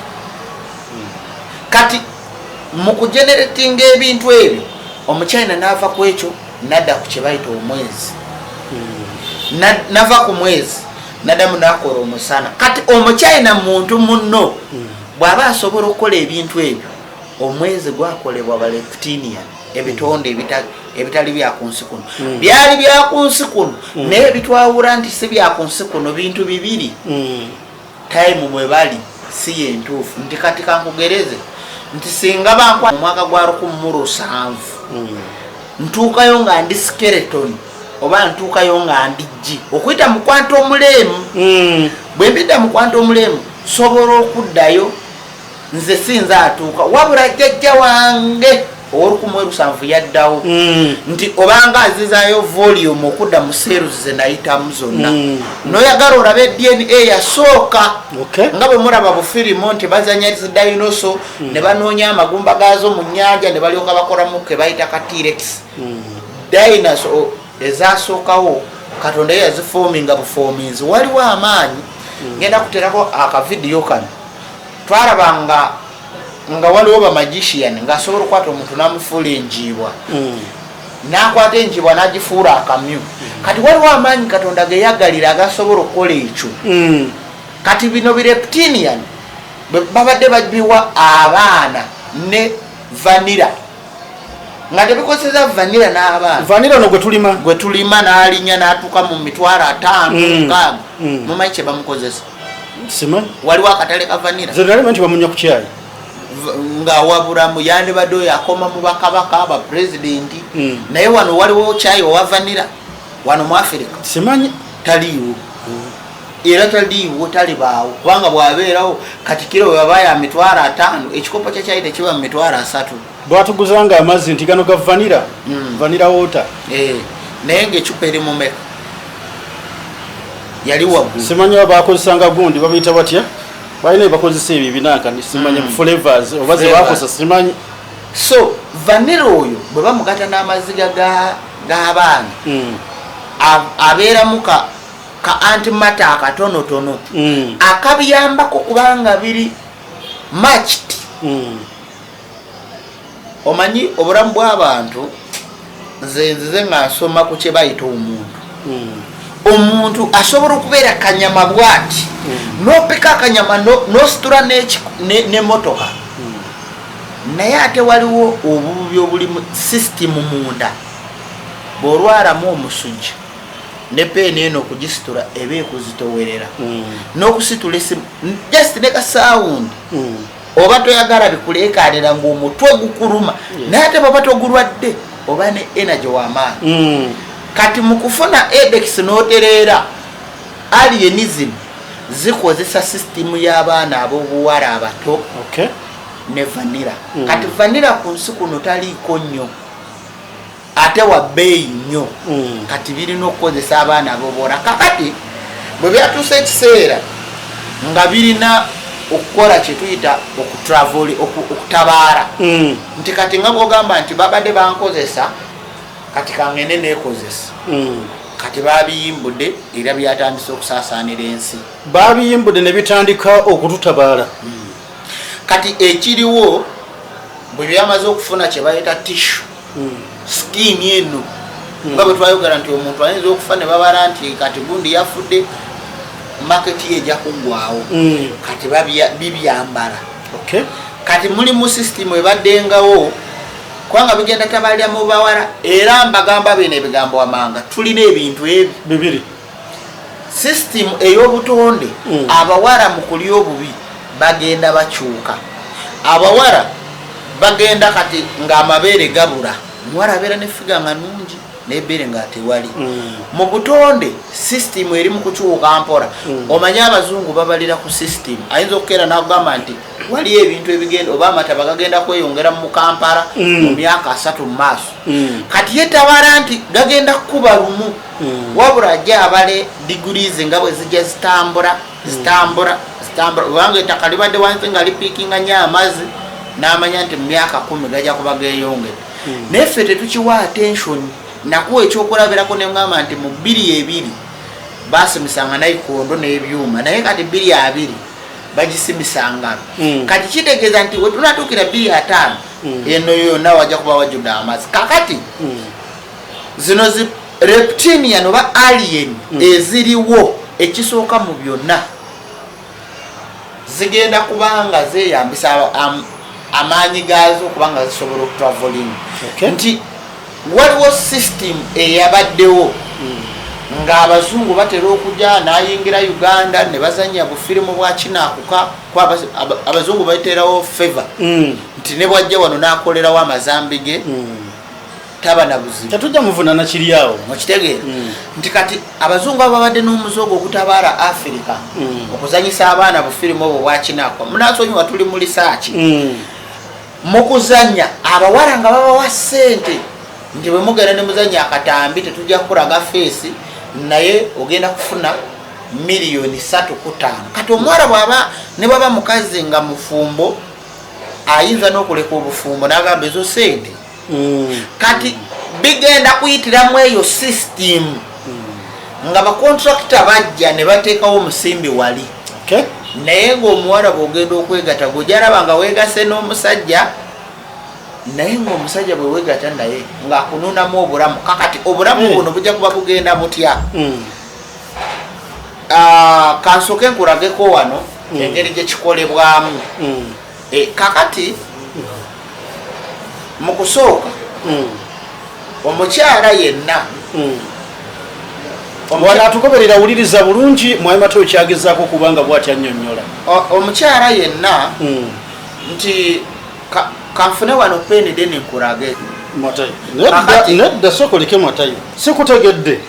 Kati mu kugeneratinga ebintu ebyo, omuchina n'ava ku ekyo nadda ku kye bayita omwezi. Nava ku mwezi naddamu nakola omusana. Kati omuchina muntu munno bw'aba asobola okukola ebintu ebyo, omwezi gwakolebwa ba reptilian, ebitonde ebitali bya ku nsi kuno. Byali bya ku nsi kuno, naye bitwawula nti si bya ku nsi kuno bintu bibiri. Time mwe bali si yentuufu. Nti kati kankugereze nti singa bankwa mu mwaka gwa 1700, ntuukayo nga ndi skeleton oba ntuukayo nga ndi ggi okuyita mu quantum realm. Bwe mbidda mu quantum realm, sobola okuddayo. Nze sinza atuuka, wabula jjajja wange ow'olukumi yaddawo. Nti obanga azizaayo volume okudda mu cells ze nayitamu zonna. Noyagala olabe DNA yasooka. Nga bwe mulaba bufirimu nti bazanya zi dinosaur ne banoonya amagumba gaazo mu nnyanja ne balyoka bakolamu ke bayita ka T-Rex. Dinosaur ezasookawo Katonda ye yaziforminga buforminzi. Waliwo amaanyi ngenda kuterako akavidiyo kano. Twalaba nga waliwo bamagician ng'asobola okukwata omuntu n'amufuula enjiibwa, n'akwata enjiibwa n'agifuula akamyu. Kati waliwo amaanyi Katonda ge yagalira agasobola okukola ekyo. Kati bino bireptilian bwe babadde babiwa abaana ne vanilla, nga tebikozesa vanilla n'abaana. Vanilla no gwe tulima? Gwe tulima, n'alinya n'atuuka mu 500,000, 60,000. Mumanyi kye bamukozesa? Simanyi. Waliwo akatale ka vanilla. Nze nalima nti bamunywa ku kyayi. Ng'awabulamu yandibadde oyo akoma mu bakabaka, abapulezidenti. Naye wano waliwo kyayi owa vanilla wano mu Afirika? Simanyi. Taliiwo, era taliiwo, talibaawo, kubanga bw'abeerawo kati kiro bwe baba ya 500,000, ekikopo kya kyayi tekiba mu 30,000. Bwatuguzanga amazzi nti gano ga vanilla, vanilla water. Eh, naye ngaecupa eri mu meka yali waggulu. Simanyi oba bakozesanga gundi babiyita batya, balina byebakozesa ebyo ebinankani, simanyi flavors oba Flavors. Zebakozesa simanyi. So vanilla oyo bwe bamugata n'amaziga g'abaana, abeeramu ka antimatter akatonotono akabiyambako kubanga biri matched. Omanyi obulamu bw'abantu, nze nzize nga nsoma ku kye bayita omuntu. Omuntu asobola okubeera kanyama bwati, nopika akanyama nositula n'emotoka, naye ate waliwo obububi obuli mu system munda. Bw'olwalamu omusujja, ne peeni eno okugisitula eba ekuzitowerera, n'okusitula esimu just ne kasound oba toyagala bikuleekaanira ng'omutwe gukuluma, naye ate bwaba togulwadde oba ne energy w'amaanyi. Kati mu kufuna edex n'otereera, alienism zikozesa sisitimu y'abaana ab'obuwala abato ne vanilla. Kati vanilla ku nsi kuno taliiko nnyo, ate wa bbeeyi nnyo. Kati birina okukozesa abaana ab'obuwala. Kakati bwe byatuusa ekiseera nga birina okukola kyetuyita okutravel, okutabaara. Nti kati nga bwogamba nti babadde bankozesa, kati kangende nekozesa. Kati babiyimbudde era byatandise okusaasaanira ensi. Babiyimbudde ne bitandika okututabaala. Kati ekiriwo, bwe byamaze okufuna kye bayita tissue, skin eno, nga bwe twayogera nti omuntu ayinza okufa ne babala nti kati gundi yafudde, market ye ejja kuggwawo. Kati bibyambala. Kati mulimu system ebaddengawo. Kubanga bigenda tabalira mu bawala. Era mbagamba bino ebigambo wamanga, tulina ebintu ebi bibiri. System ey'obutonde. Abawala mu kulya obubi bagenda bakyuka. Abawala bagenda kati ng'amabeere gabula. Omuwala abeera ne figure nga nungi, nebbeere nga tewali. Mu butonde system eri mu kukyuka mpola. Omanye abazungu babalira ku system. Ayinza okukeera n'akugamba nti waliyo ebintu ebigenda oba amataba gagenda kweyongera mu Kampala mu myaka 30 mu maaso. Kati ye tabala nti gagenda kukuba lumu, wabula ajja abale degrees nga bwe zijja zitambula, zitambula, zitambula, kubanga ettaka libadde wansi nga lipiikinga nnyo amazzi, n'amanya nti mu myaka 10 gajja kuba geeyongedde. Naye ffe tetukiwa attention. Nakuwa ekyokulabirako neŋŋamba nti mu 2020 basimisanga nayikondo n'ebyuma, naye kati 2020 bagisimisa ngalo. Kati kitegeeza nti wetunatuukira 2050, eno yonna wajja kuba wajjudde amazzi. Kakati zino zi reptilian oba alien eziriwo, ekisooka mu byonna zigenda kubanga zeyambisa amaanyi gaazo okubanga zisobola okutraveling. Nti waliwo system eyabaddewo ng'abazungu batera okujja n'ayingira Uganda ne bazanya bufirimu bwa kinaakuka, kuba abazungu baterawo favor nti ne bwajja wano n'akolerawo amazambi ge, taba na buzibu. Tetujja muvunana kiri awo. Okitegeera nti kati abazungu abo babadde n'omuze ogwo ogutabaala Afirika, okuzanyisa abaana bufirimu obwo bwakinakwa. Munasonyiwa, tuli mu lisaaki. Mu kuzanya abawala nga babawa ssente nti bwe mugenda ne muzanya akatambi, tetujja kukulaga face, naye ogenda kufuna miliyoni 3 ku 5. Kati omuwala bwaba ne bwaba mukazi nga mufumbo, ayinza n'okuleka obufumbo n'agamba ezo ssente. Kati bigenda kuyitiramu eyo system nga bakontrakita bajja ne bateekawo omusimbi wali. Naye ng'omuwala bw'ogenda okwegata, gwejalaba nga weegase n'omusajja, naye ng'omusajja bwe weegata naye ng'akunuunamu obulamu. Kakati obulamu buno bujja kuba bugenda butya? Ah, kansooke nkulageko wano engeri gye kikolebwamu. Kakati mu kusooka omukyala yenna Wano atugoberera, wuliriza bulungi mwami Matayo kyagezaako kubanga bwati annyonnyola. Omukyala yenna nti kanfune wano peni then nkulage. Matayo, nedda. Nedda, sooka oleke Matayo, sikutegedde.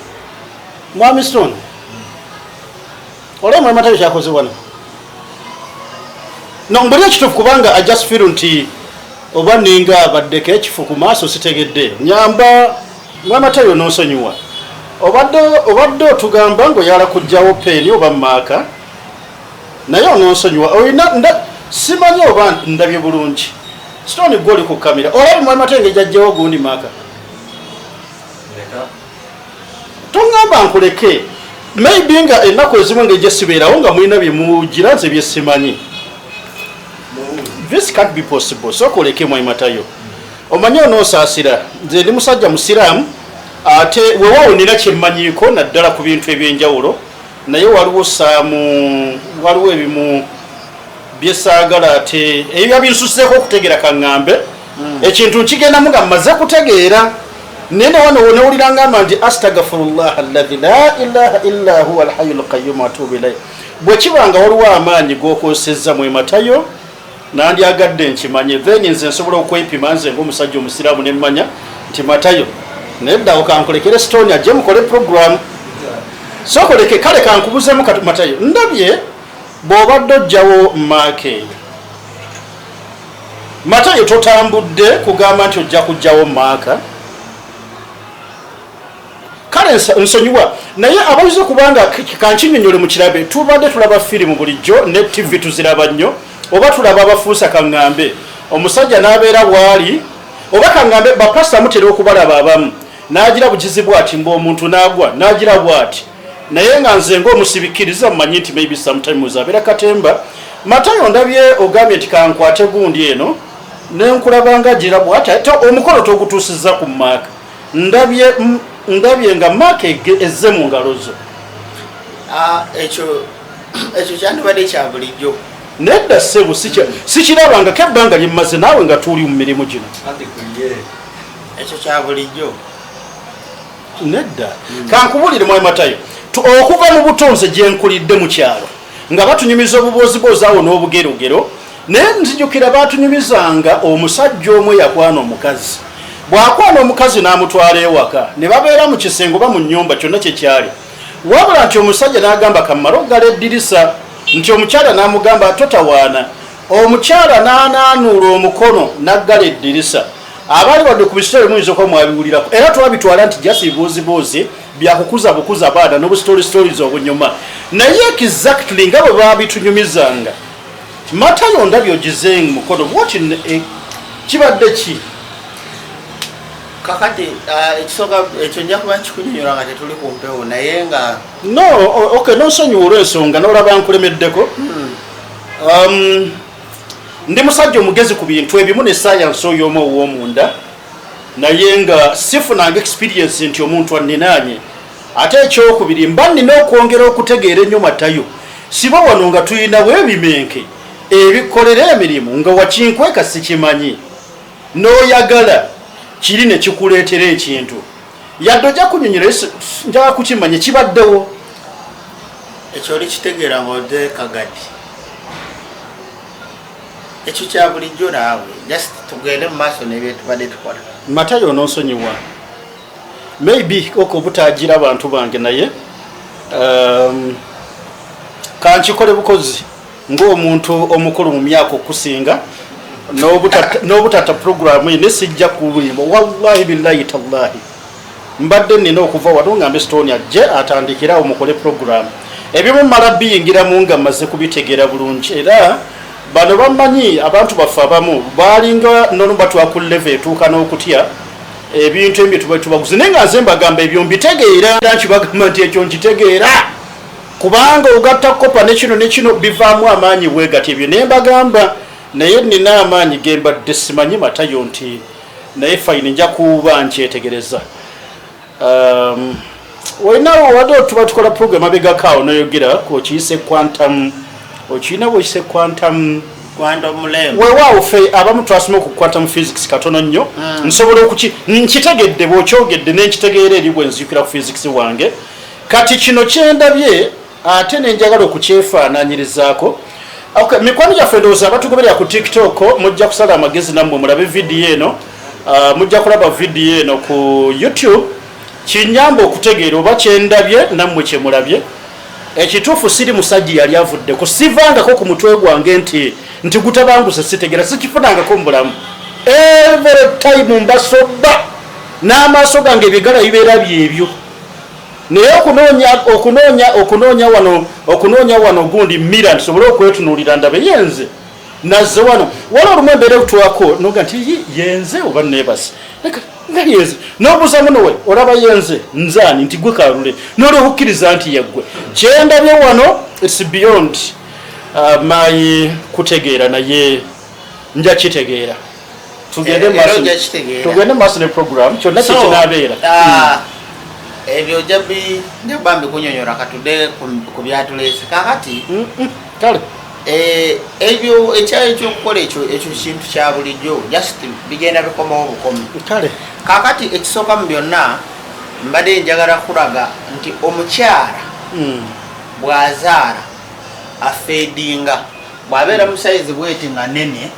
Mwami Stone, olaba mwami Matayo kyakoze wano? No mbuli ekituufu, kubanga I just feel nti oba ninga abaddeko ekifo ku maaso, sitegedde. Nyamba mwami Matayo, nonsonyiwa, obadde otugamba ng'oyala kugjawo peeni oba marker, naye ononsonyiwa olina simanyi oba ndabye bulungi. Stone, gwe oli ku kamera, olabye mwami Matayo engeri gyajjawo gundi marker? Toŋŋamba nkuleke. Maybe nga ennaku ezimu engeri gyesibeerawo nga mulina byemugira nze byesimanyi. This can't be possible. Sooka oleke mwami Matayo. Omanyi onoosaasira, nze ndi musajja musiraamu, ate weewaawo nina kyemmanyiiko naddala ku bintu ebyenjawulo, naye waliwo saamu, waliwo ebimu byesaagala, ate ebyo binsuseeko okutegeera. Kaŋŋambe ekintu nkigendamu nga mmaze kutegeera, naye ne wano wonewulira ngamba nti astagfirullah alladhi la ilaha illa huwa alhayu lqayum atubu ilaih. Bwe kiba nga waliwo amaanyi g'okozesezza mwe Matayo, nandyagadde nkimanye, then nze nsobola okwepima nze ngaomusajja omusiraamu nemmanya nti Matayo naye ddawo. Kankulekere Stone ajje mukole program. Sokoleke kale kankubuzemu kati Matayo, ndabye bw'obadde ojjawo marker eyo. Matayo, totambudde kugamba nti ojja kujjawo marker. Kale nsonyiwa, naye abayinza okubanga kankinyonyole mu kirabe, tubadde tulaba firimu bulijjo ne TV tuziraba nnyo, oba tulaba abafuusa, kaŋŋambe omusajja n'abeera bw'ali, oba kaŋŋambe bapasita mutera okubalaba abamu n'agira bugizi bw'ati mbu omuntu n'agwa n'agira bw'ati, naye nga nze ng'omusibikiriza mmanyi nti maybe sometimes abeera katemba. Matayo, ndabye ogambye nti kankwate gundi eno, nenkulaba nga gira bw'ati, ate omukolo togutuusizza ku marker. Ndabye nga marker ezze mu ngalo zo. Ah, ekyo kyandibadde kya bulijjo. Nedda ssebo, sikirabangako ebbanga lyemmaze naawe nga tuli mu mirimu gino. Ekyo kya bulijjo. Nedda, kankubulire mwami Matayo, okuva mu butonze gye nkulidde mu kyalo nga batunyumiza obubooziboozi awo n'obugerogero, naye nzijukira batunyumizanga omusajja omu eyakwana omukazi. Bw'akwana omukazi n'amutwala ewaka ne babeera mu kisenge oba mu nnyumba, kyonna kyekyali, wabula nti omusajja n'agamba kammale oggala eddirisa, nti omukyala n'amugamba totawaana. Omukyala n'anaanuula omukono n'aggala eddirisa. Abaali wadde ku bisitole muyinza okuba mwabiwulirako, era twabitwala nti just bibuuzibuuzi byakukuza bukuza baana n'obusitoli stories obunyuma, naye exactly nga bwe baabitunyumizanga. Matayo, ndabye ogize mukono bwoti, kibadde ki? Kakati ekisooka ekyo nja kuba nkikunyonyola nga tetuli ku mpewo, naye nga No, okay, nonsonyiwa olw'ensonga n'olaba nkulemeddeko. Ndi musajja omugezi ku bintu ebimu ne sayansi oyo omu ow'omunda, naye nga sifunanga experience nti omuntu anninaanye. Ate ekyokubiri, mba nina okwongera okutegeera ennyo. Matayo, siba wano nga tulinawo ebimenke ebikolera emirimu nga wakinkweka sikimanyi, n'oyagala kiri ne kikuleetera ekintu, yadde ojja kunyonyola, njagala kukimanya kibaddewo. Ekyo olikitegeera ng'odde Kagadi. Ekyo kya bulijjo naawe, just tugende mu maaso nebyetubadde tukola. Matayo, ononsonyiwa maybe ok obutagira abantu bange, naye kankikole bukozi ng'omuntu omukulu mu myaka okusinga n'obutata puroguramu ye, ne sijja kubulimba. Wallahi billahi tallahi, mbadde nina okuva wano ngambe Stone ajje atandikirawo mukole puroguramu. Ebimu mala biyingiramu nga mmaze kubitegeera bulungi, era bano bamanyi abantu baffe abamu balinga nonu batwa ku level etuuka n'okutya ebintu ebyo tuba tubaguze, naye nga nze mbagamba ebyo mbitegeera, nkibagamba nti ekyo nkitegeera, kubanga ogatta copper ne kino ne kino bivaamu amaanyi bwegati. Ebyo naye mbagamba, naye nina amaanyi gembadde simanyi, Matayo, nti naye fine, nja kuba nkyetegereza. Olinawo wadde tuba tukola program abegakaawo noyogera okiyise quantum, okiyina bwekise quantum. Quantum leap. Weewaawo, ffe abamu twasoma ku quantum physics katono nnyo. Nsobola okuki nkitegedde bw'okyogedde nenkitegeera eri bwe nzijukira ku physics wange. Kati kino kyendabye ate nenjagala okukyefaananyirizaako. Okay, mikwano gyaffe, ndowooza abatugoberera ku TikTok mujja kusala amagezi nammwe mulabe vidiyo eno. Mujja kulaba vidiyo eno ku YouTube, kinyamba okutegeera oba kyendabye nammwe kyemulabye. Ekituufu, siri musajja yali avuddeko, sivangako ku mutwe gwange nti gutabanguse, sitegeera, sikifunangako mu bulamu. Every time mbasoba n'amaaso gange ebigala bibeera byebyo, naye okunoonya wano gundi mira nsobole okwetunuulira ndabe yenze nazze wano. Wala olumu embeera etwako noga nti yenze oba nebase nga yenze, nobuuza munowe olaba yenze nzaani nti gwe Kalule, nolwokukkiriza nti yeggwe. Kyendabye wano, it's beyond my kutegeera, naye nja kitegeera. Tugende tugende maaso ne program kyonna kyekinabeera. Ebyo njakuba mbikunyonyola. Katudde ku byatuleese kakati. Kale. Ebyo ekyayo ekyokukola ekyo kintu kya bulijjo, just bigenda bikomawo bukomi. Kale. Kakati ekisooka mu byonna, mbadde njagala kulaga nti omukyala bw'azaala afeedinga, bw'abeera mu sayizi bweti nga nene,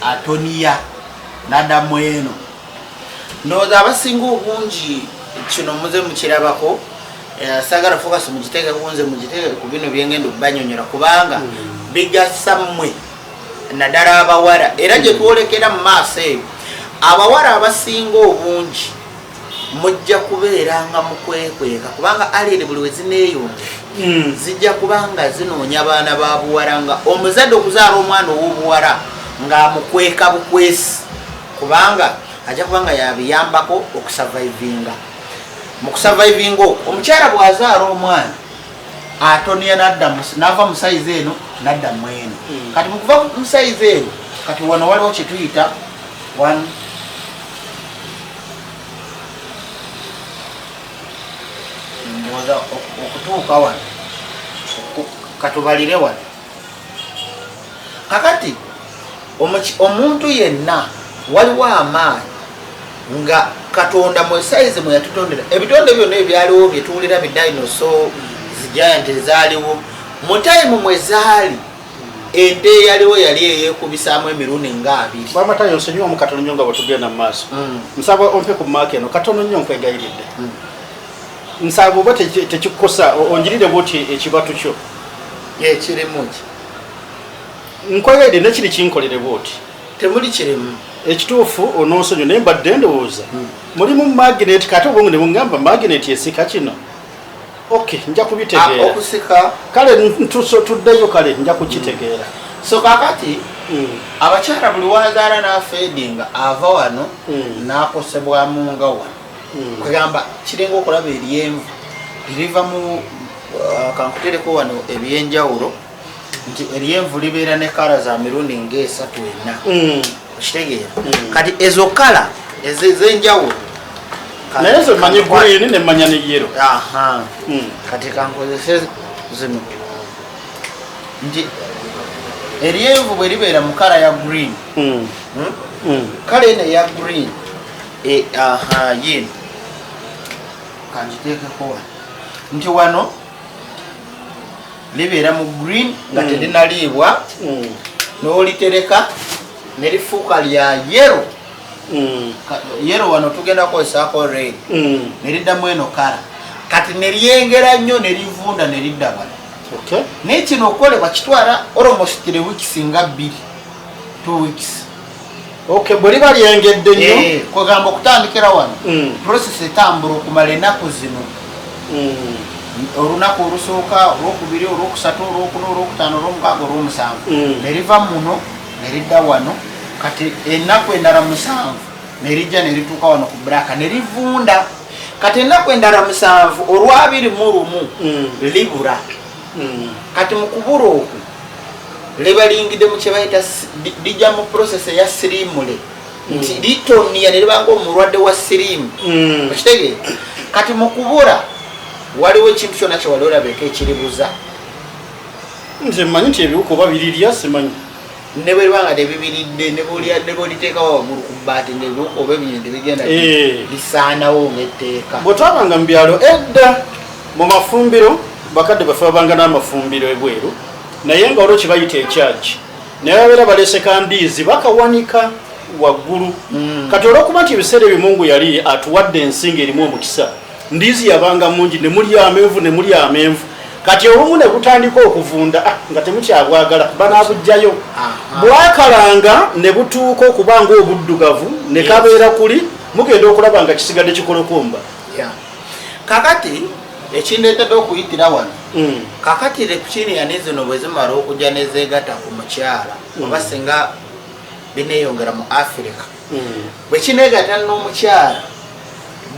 atoniya naddamu eno. Ndowooza abasinga obungi kino muze mukirabako. Saagala focus mugiteeke ku nze, mugiteeke ku bino byengenda okubanyonyola, kubanga bigasa mmwe, naddala abawala. Era gye twolekera mu maaso eyo, abawala abasinga obungi mujja kubeeranga mukwekweka, kubanga alien buli we zineeyongera zijja kubanga zinoonya baana ba buwala, nga omuzadde okuzaala omwana ow'obuwala ng'amukweka bukwesi, kubanga ajja kubanga yabiyambako okusurvivinga. Mu kusurvivinga okwo, omukyala bw'azaala omwana atonia nadda nava mu sayizi eno nadda mu eno. Kati mukuva mu sayizi eno, kati wano waliwo kyetuyita one ndowooza okutuuka wano, katubalire wano. Kakati omuntu yenna waliwo amaanyi nga Katonda mu sayizi mwe yatutondera ebitonde byonna ebyaliwo byetuwulira, bidinosaur, zigiant ezaaliwo mu time mwe zaali, ente eyaliwo yali eyekubisaamu emirundi nga 20. Bwamatayo, nsonyiwamu katono nnyo nga bwe tugenda mu maaso. Nsaba ompe ku maaka eno katono nnyo, nkwegayiridde. Nsaba oba tekikukosa onjirire bwoti ekibatu kyo. Ekirimu ki? Nkwegayiridde, nekiri kinkolere bwoti. Temuli kirimu. Ekituufu onoonsonyiwa, naye mbadde ndowooza mulimu magnet, kate obwongo ne buŋŋamba magnet esika kino. Ok, nja kubitegeera. Okusika. Kale tuddeyo, kale nja kukitegeera. So kakati abakyala buli wazaala n'afeedinga ava wano n'akosebwamu nga wano. Kwegamba kiringa okulaba eryenvu liriva mu kankutereko wano ebyenjawulo nti eryenvu libeera ne colour za mirundi ngaesatu ena. Okitegeera? Kati ezo colour ez'enjawulo. Naye nze mmanyi green, nemmanya ne yellow. Aha. Kati kankozese zino nti eryenvu bwe libeera mu colour ya green, Colour eno eya green aha, yino kangiteekeko wano nti wano libeera mu green nga terinaliibwa, n'olitereka ne lifuuka lya yellow. Yellow wano tugenda kukozesaako red. Ne liddamu eno colour, kati ne lyengera nnyo ne livunda ne lidda wano. Naye kino okukolebwa kitwala almost 3 weeks nga 2, 2 weeks. Okay, bwe liba lyengedde nnyo. Eh, kwegamba okutandikira wano, process etambula okumala ennaku zino, olunaku olusooka, olwokubiri, olwokusatu, olwokuna, olwokutaano, olwomukaaga, olwomusanvu, ne liva muno ne lidda wano. Kati ennaku endala 7 ne lijja ne lituuka wano ku black ne livunda. Kati ennaku endala 7, olw'21, libula. Kati mu kubula okwo liba liyingidde mu kyebayita lijja mu process eya sirimule nti litonia ne libanga omulwadde wa siriimu. Okitegeera? Kati mu kubula waliwo ekintu kyonna kyewali olabeka ekiribuza? Nze mmanyi nti ebiwuka oba birirya, simanyi. Ne bwe liba nga tebibiridde, ne bwoliteekawo waggulu ku bbaati ngaebiwuka oba ebinyonyi tebigenda, lisaanawo ng'etteeka. Bwe twabanga mu byalo edda mu mafumbiro, bakadde baffe babanga n'amafumbiro ebweru, naye nga olwo kibayita ekyagi, naye babeera balese kandiizi bakawanika waggulu. Kati olwokuba nti ebiseera ebyo Mungu yali atuwadde ensi ng'erimu omukisa, ndiizi yabanga mungi, ne mulya amenvu, ne mulya amenvu. Kati obumu ne butandika okuvunda, nga temukyabwagala, banaabugjayo. Bwakalanga ne butuuka okuba nga obuddugavu ne kabeera kuli, mugenda okulaba nga kisigadde kikolokomba. Yeah. Kakati ekindeetedde okuyitira wano, kakati reptilian zino bwe zimala okujja nezeegatta ku mukyala, oba singa bineeyongera mu Africa, bwe kineegatta n'omukyala,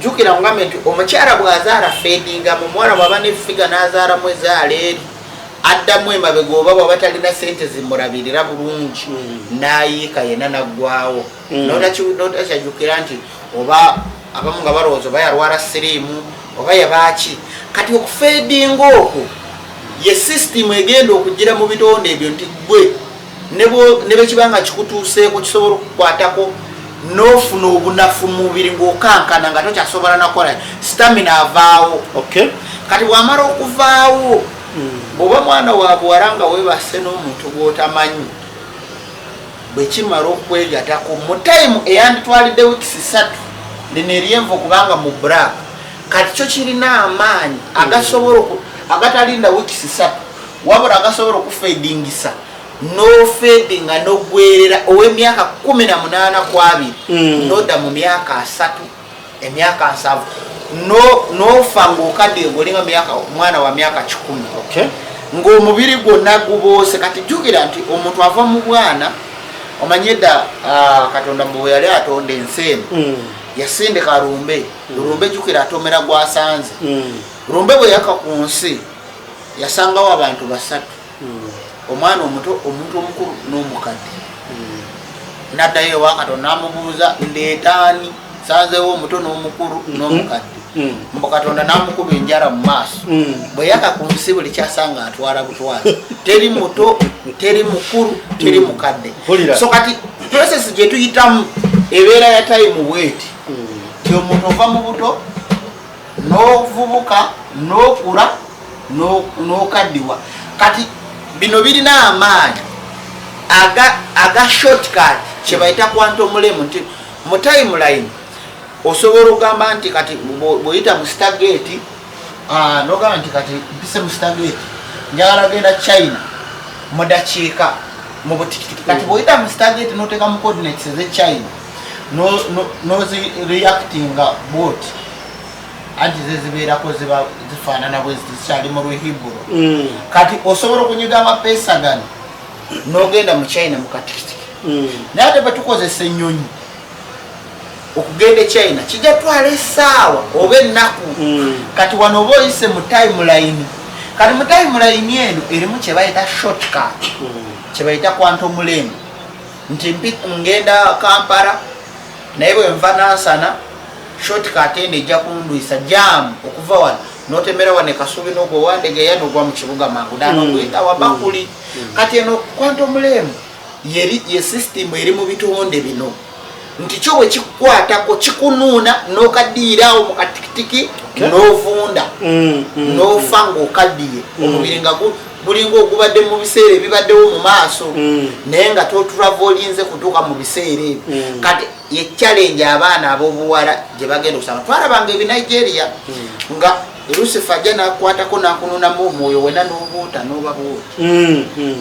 jjukira ngambe nti omukyala bw'azaala fedinga mu muwala, bw'aba ne figure n'azaalamu ezaala eri addamu emabega, oba bw'aba talina sente zimulabirira bulungi, n'ayiika yenna naggwawo. Notakyajjukira nti oba abamu nga balowooza oba yalwala siriimu oba yabaaki. Kati okufeedinga okwo ye sisitimu egenda okugira mu bitonde ebyo nti gwe ne bwe kiba nga kikutuuseeko kisobola okukukwatako n'ofuna obunafu mu mubiri ng'okankana nga tokyasobola nakola, stamina avaawo. Kati bw'amala okuvaawo, bw'oba mwana wa buwala nga weebase n'omuntu gw'otamanyi, bwe kimala okwegatako mu time eyanditwalidde weeks 3, lino eryenvu okubanga mu black, kati kyo kirina amaanyi agasobola agatalinda weeks 3, wabula agasobola okufedingisa n'ofedinga n'ogwerera ow'emyaka 18 ku 20, nodda mu myaka 30, emyaka 70, n'ofa ng'okadde ng'olinga mwana wa myaka 100, ng'omubiri gwonna guboose. Kati jjukira nti omuntu ava mu bwana, omanye edda, Katonda mu bwe yali atonda ensi eno, yasindika lumbe. Lumbe jjukira atomera gwasanze. Lumbe bwe yaka ku nsi yasangawo abantu basatu: omwana omuto, omuntu omukulu n'omukadde. Naddayo ewa Katonda namubuuza, ndeetaani? Sanzeewo omuto n'omukulu n'omukadde. Mbu Katonda n'amukuba enjala mu maaso. Bwe yaka ku nsi, buli kyasanga atwala butwala. Teri muto, teri mukulu, teri mukadde. Mpulira. So kati process gye tuyitamu ebeera ya time bweti, ti omuntu ova mu buto n'ovubuka, n'okula, n'okaddiwa. Kati bino birina amaanyi aga shortcut kyebayita quantum leap, nti mu timeline osobola okugamba nti kati bw'oyita mu Stargate, nogamba nti kati mpise mu Stargate, njagala genda China mu dakiika, mu butikitiki. Kati bw'oyita mu Stargate noteeka mu coordinates eze China, nozi reactinga bwoti, anti ze zibeerako ziba zifaanana bwe ziti, zikyali mu Luhiburo. Kati osobola okunyiga amapeesa gano n'ogenda mu China mu katikitiki. Naye ate bwe tukozesa ennyonyi okugenda e China, kijja twala essaawa oba ennaku. Kati wano oba oyise mu timeline. Kati mu timeline eno erimu kye bayita shortcut, kye bayita quantum leap, nti ngenda Kampala, naye bwe nva Nansana, shortcut eno ejja kundwisa jam okuva wano, notemera wano ekasubi, nogwa Wandegeya, nogwa mu kibuga mangu dano, oguyita wabakuli. Kati eno quantum leap yeri ye system eri mu bitonde bino, nti kyo bwe kikukwatako kikunuuna n'okaddiiraawo mu katikitiki, n'ovunda, n'ofa ng'okaddiye, omubiri nga gulinga ogubadde mu biseera ebibaddewo mu maaso, naye nga totravelinze kutuuka mu biseera ebyo. Kati ye challenge abaana ab'obuwala gye bagenda okusanga. Twalabanga ebinigeria nga Lucifer ajja nakwatako nakununamu omwoyo wena n'obuuta n'oba bwoti.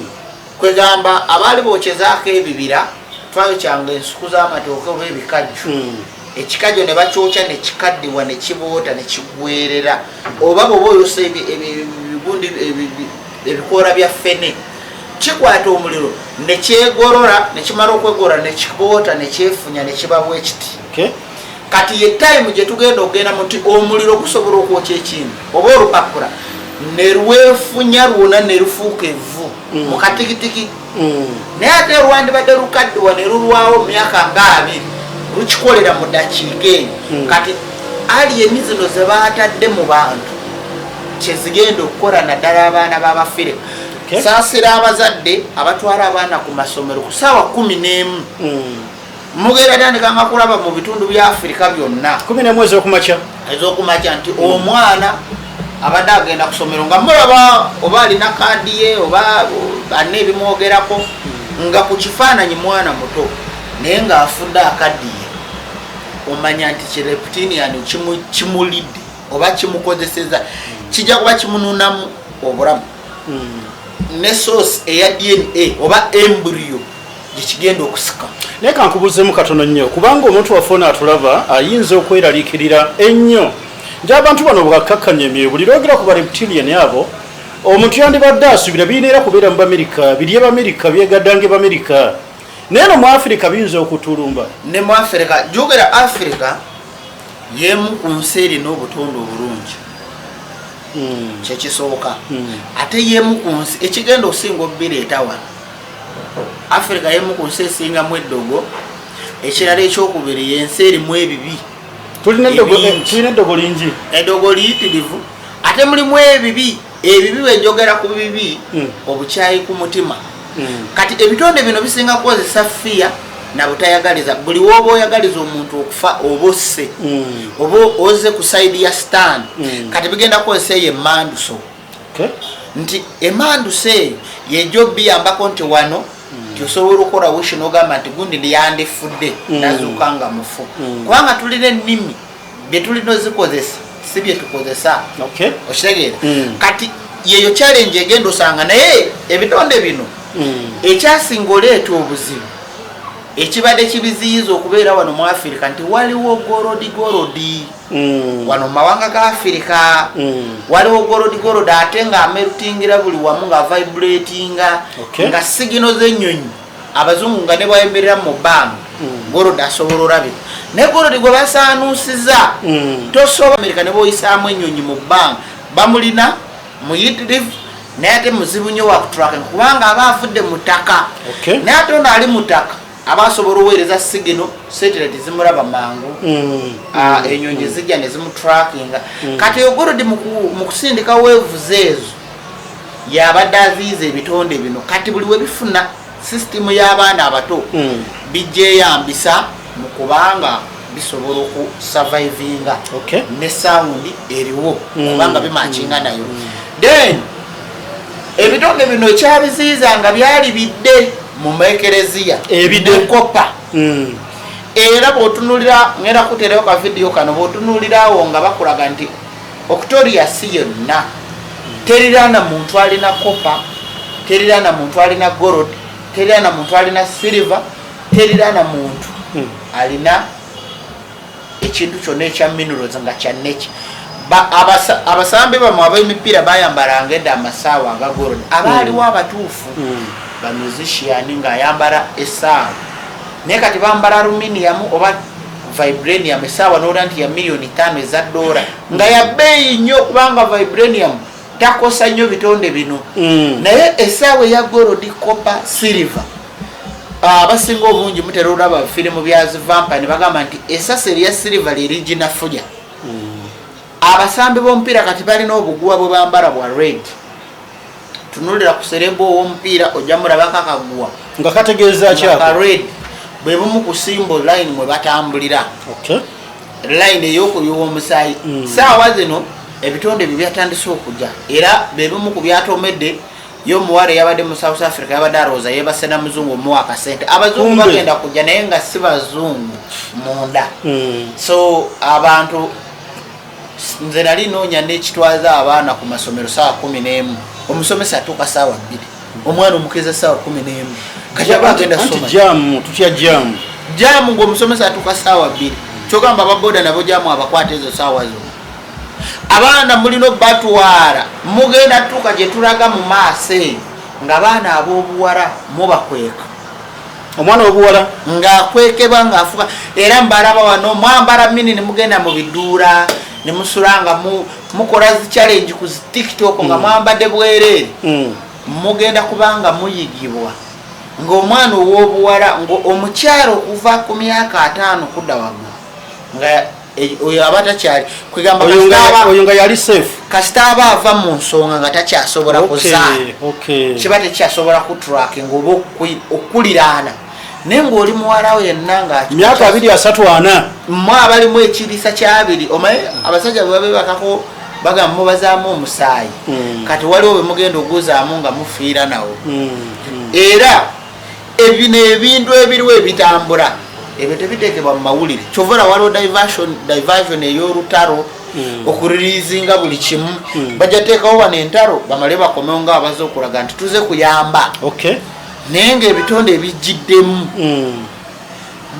Kwegamba abaali bokyezaako ebibira, twayokyanga ensuku z'amatooke oba ebikajjo. Ekikajjo ne bakyokya ne kikaddiwa ne kiboota ne kigwerera, oba bwoba oyosa ebigundi ebikoola bya ffene, kikwata omuliro ne kyegolola, ne kimala okwegolola ne kiboota ne kyefunya ne kiba bwekiti. Kati ye time gye tugenda okugenda mu nti omuliro gusobola okwokya ekintu oba olupapula ne lwefunya lwona ne lufuuka evvu mu katikitiki. Naye ate olwandibadde lukaddiwa ne lulwawo mu myaka nga 20, lukikolera mu dakiika eyo. Kati alien zino ze baatadde mu bantu kyezigenda okukola, naddala abaana b'Abafirika. Saasira abazadde abatwala abaana ku masomero ku saawa 11. Mugenda tandikanga kulaba mu bitundu bya Afirika byonna. 11 ez'okumakya. Ez'okumakya, nti omwana abadde agenda ku somero nga mulaba oba alina kaadi ye oba alina ebimwogerako, nga ku kifaananyi mwana muto, naye ng'afudde akaddiye. Omanya nti kireptilian kimulidde oba kimukozeseza, kijja kuba kimununamu obulamu ne source eya DNA oba embryo gyekigenda okusika. Naye kankubuzeemu katono nnyo, kubanga omuntu waffe ono atulaba ayinza okweraliikirira ennyo nti abantu bano bwakkakkanya emyoyo, buli lwogera ku bareptilian abo, omuntu yandibadde asuubira birina era kubeera mu Bamerika, birye Bamerika, byegaddange Bamerika, naye no mu Afirika biyinza okutulumba? Ne mu Afirika. Jogera, Afirika yemu ku nsi erina obutonde obulungi, kyekisooka. Ate yemu ku nsi ekigenda okusinga obireeta wano. Afirika yemu ku nsi esingamu eddogo. Ekirala ekyokubiri, yensi erimu ebibi. Tulina eddogo. Ebingi. Tulina eddogo lingi. Eddogo liyitirivu, ate mulimu ebibi. Ebibi, bwenjogera ku bibi, obukyayi ku mutima. Kati ebitonde bino bisinga kukozesa fear na butayagaliza. Buli woba oyagaliza omuntu okufa, oba osse, oba oze ku side ya stan. Kati bigenda kukozesa eyo emanduso, nti emanduso eyo yejo biyambako nti wano nti osobola okukola wish nogamba nti gundi yandifudde, nazuuka nga mufu. Kubanga tulina ennimi, byetulina ozikozesa si byetukozesa. Okitegeera? Kati yeyo challenge egenda osanga. Naye ebitonde bino, ekyasinga oleeta obuzibu ekibadde kibiziyiza okubeera wano mu Afirika, nti waliwo gold gold wano mu mawanga ga Afirika. Waliwo gold gold, ate nga ameltingira buli wamu, nga vibratinga, nga signal z'ennyonyi, abazungu nga ne bwayimirira mu bbanga, gold asobola olabika. Naye gold gwe basaanuusiza, tosobola. Amerika ne bwoyisaamu ennyonyi mu bbanga, bamulina muyitirivu, naye ate muzibu nnyo wakutracking, kubanga aba avudde mu ttaka. Naye ate ono ali mu ttaka. Aba asobola oweereza signal, satellite zimulaba mangu. Ah, enyonyi zijja ne zimutrackinga. Kati oyo gold mu kusindika waves ezo yabadde aziiza ebitonde bino. Kati buli webifuna sisitimu y'abaana abato, bijjeyambisa mu kubanga bisobola okusurvivinga ne sound eriwo, kubanga bimatchinga nayo. Then ebitonde bino ekyabiziiza nga byali bidde mu maekereziya. Ebidde. Ne copper. Era bw'otunulira, ngenda kuteerayo ka vidiyo kano, bw'otunulira awo nga bakulaga nti Octorius yonna terirana muntu alina copper, terirana muntu alina gold, terirana muntu alina silver, terirana muntu alina ekintu kyonna ekya minerals nga kya nature. Abasambi bamwe ab'emipiira bayambalanga edda amasaawa aga gold. Abaaliwo abatuufu, bamusician, ng'ayambala essaawa, naye kati bambala aluminium oba vibranium. Essaawa nola nti ya miliyoni 5 eza dola, nga ya bbeeyi nnyo, kubanga vibranium takosa nnyo bitonde bino. Naye essaawa eya gold, copper, silver, abasinga obungi mutera olaba firimu bya zivampire ne bagamba nti esasi erya silver lyeriginafuja. Abasambi b'omupiira kati balina obuguwa bwe bambala bwa red. Tunulira ku celeb ow'omupiira, ojja mulabako akaguwa Nga kategeeza nga ka kyako? red. Bwe bumu ku symbol line mwe batambulira, line ey'okuyiwa omusaayi. Saawa zino ebitonde bye byatandise okujja, era be bimu ku byatomedde ye omuwala eyabadde mu South Africa, yabadde alowooza yebase na muzungu, omuwa akasente. Abazungu Kumbe. bagenda kujja, naye nga si bazungu munda. So abantu, nze nali noonya n'ekitwaza abaana ku masomero saawa 11, omusomesa atuuka saawa 2, omwana omukeza saawa 11, kati aba agenda Anti soma. Jam, tutya jam. Jam ngaomusomesa atuuka saawa 2, kyogamba ababoda nabo jam abakwata ezo saawa zo. Abaana mulina obatwala, mugenda tuuka gye tulaga mu maaso eyo ng'abaana ab'obuwala mubakweka. Omwana obuwala. Ng'akwekebwa, ng'afuka. Era mbalaba wano mwambala mini ne mugenda mu biduula ne musula nga mukola zi challenge ku zi TikTok nga mwambadde bwereere. Mugenda kubanga muyigibwa ng'omwana ow'obuwala, ng'omukyalo okuva ku myaka 50 kudda waggulu, nga oyo aba takyali kwegamba Oyo oyo nga yali safe. Kasita aba ava mu nsonga nga takyasobola kuzaala, kiba tekyasobola kutracking oba okuliraana, naye ng'oli muwala we yenna nga Myaka 2, 3, 4. Mmwe abalimu ekiriisa kyabiri, omanyi abasajja bwe babebakako bagamba mubazaamu omusaayi. Kati waliwo bwe mugenda oguzaamu nga mufiira nawo. Era ebino ebintu ebiriwo ebitambula ebyo tebiteekebwa mu mawulire. Kyova waliwo diversion ey'olutalo, okureleasinga buli kimu. Bajja teekawo wano entalo, bamale bakomewo nga abaze okulaga nti tuze kuyamba, naye ngaebitonde ebijjiddemu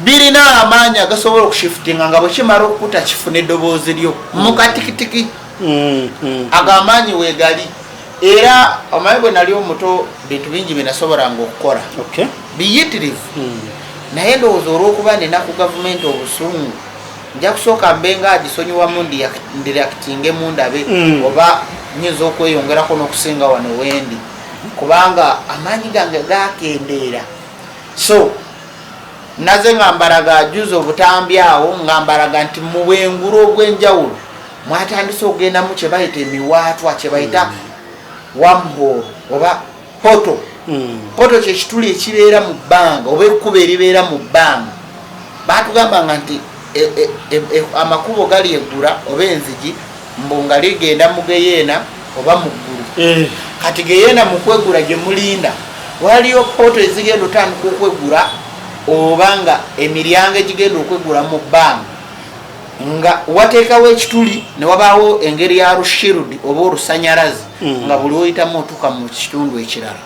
birina amaanyi agasobola okushiftinga nga bwekimala okukuta kifuna eddoboozi lyo mukatikitiki. Ago amaanyi weegali. Era omanyi bwe nali omuto, bintu bingi byenasobolanga okukola biyitirivu, naye ndowooza olw'okuba nina ku gavumenti obusungu, nja kusooka mbe nga agisonyiwamu, ndireactingemu ndabe oba nyinza okweyongerako n'okusinga wano wendi, kubanga amaanyi gange gakendeera. So naze nga mbalaga ajuza obutambi awo nga mbalaga nti mu bwengulu obw'enjawulo mwatandise okugendamu kye bayita emiwaatwa, kye bayita wormhole oba portal. Portal kyekituli ekibeera mu bbanga oba ekkubo eribeera mu bbanga. Batugambanga nti amakubo gali eggula oba enzigi, mbu nga ligenda mu geyeena oba mu ggulu. Kati geyeena mu kweggula gye mulinda, waliyo portal ezigenda otandika okweggula, oba nga emiryango egigenda okweggula mu bbanga, nga wateekawo ekituli ne wabaawo engeri ya rushield oba olusanyalaze, nga buli oyitamu otuuka mu kitundu ekirala,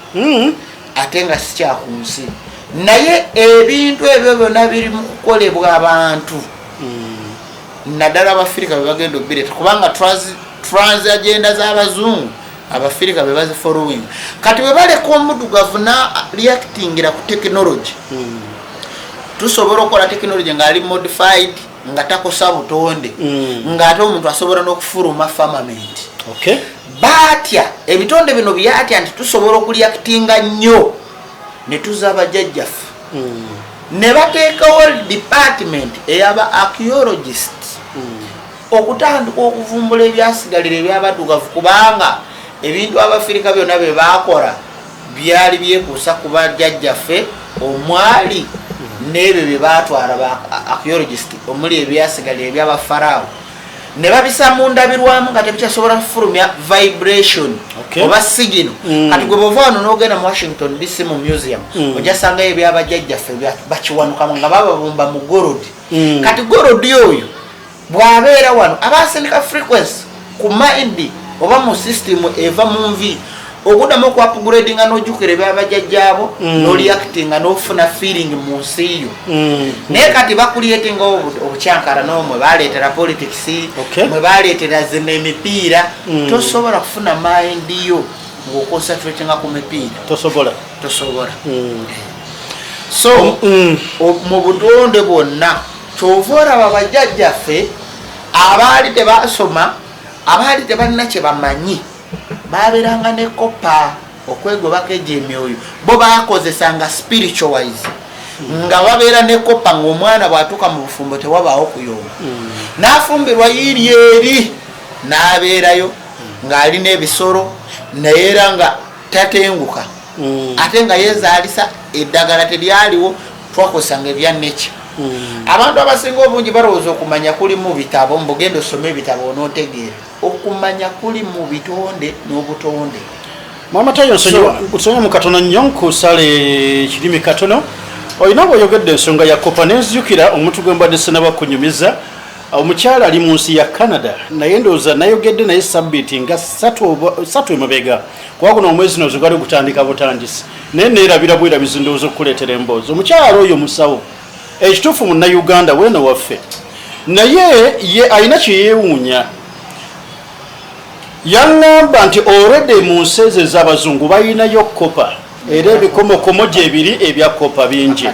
ate nga si kyaku nsi. Naye ebintu ebyo byonna biri mu kukolebwa abantu, naddala Abafirika be bagenda obireeta, kubanga trans agenda z'abazungu Abafirika be bazifollowing. Kati bwe baleka omuddugavu na reactingira ku technology, tusobola okukola technology ng'ali modified, nga takosa butonde, ng'ate omuntu asobola n'okufuluma firmament. Baatya ebitonde bino, byatya nti tusobola okureactinga nnyo ne tuza bajjajjaffe. Ne bateekawo department eyaba archaeologist okutandika okuvumbula ebyasigalira ebyabaddugavu, kubanga ebintu Abafirika byonna bye baakola byali byekuusa ku bajjajjaffe, omwali n'ebyo bye baatwala ba archaeologist, omuli ebyasigalira ebyabafaraawo, ne babisa mu ndabirwamu nga tebikyasobola kufulumya vibration oba signal. Kati gwe bwova wano n'ogenda mu Washington DC mu museum, ojasangayo ebyabajjajjaffe bakiwanukamu nga bababumba mu gold. Kati gold oyo bw'abeera wano aba asindika frequency ku mind oba mu system eva mu nvi okuddamu okuupgradinga n'ojjukira ebyabajjajjaabo, n'oreactinga n'ofuna feeling mu nsi yo. Naye kati bacreatinga obukyankala nomwe baleetera politics, mwe baleetera zino emipiira. Tosobola kufuna mind yo ng'oconcentratinga ku mipiira. Tosobola. Tosobola. So mu butonde bwonna kyova olaba bajjajjaffe abaali tebasoma, abaali tebalina kye bamanyi, babeeranga ne copper okwegobako egyo emyoyo. Bo bakozesanga spiritualize nga babeera ne copper, ng'omwana bw'atuuka mu bufumbo tewabaawo kuyomba, n'afumbirwa yiiri eri n'abeerayo ng'alina ebisolo, naye era nga tatenguka, ate nga yeezaalisa. Eddagala teryaliwo, twakozesanga ebya nature. Abantu abasinga obungi balowooza okumanya kuli mu bitabo, mbugenda osome ebitabo onootegeera. Okumanya kuli mu bitonde n'obutonde. Mwamatayo, nsonyiwa mu katono nnyo nkusala ekirimi katono. Olina bw'oyogedde ensonga ya copper, nenzijukira omuntu gwe mbadde sinaba kunyumiza, omukyala ali mu nsi ya Canada, naye ndowooza nayogedde naye sabbiiti nga 3 emabega, kuba guno omwezi nozo gwali gutandika butandisi, naye neerabira bwerabizi ndowooza okukuleetera emboozi. Omukyala oyo musawo, ekituufu Munnayuganda weeno waffe, naye ye alina kyeyeewuunya. Yaŋŋamba nti already mu nsi ezo ez'abazungu balinayo copper, era ebikomokomo gyebiri ebya copper bingi.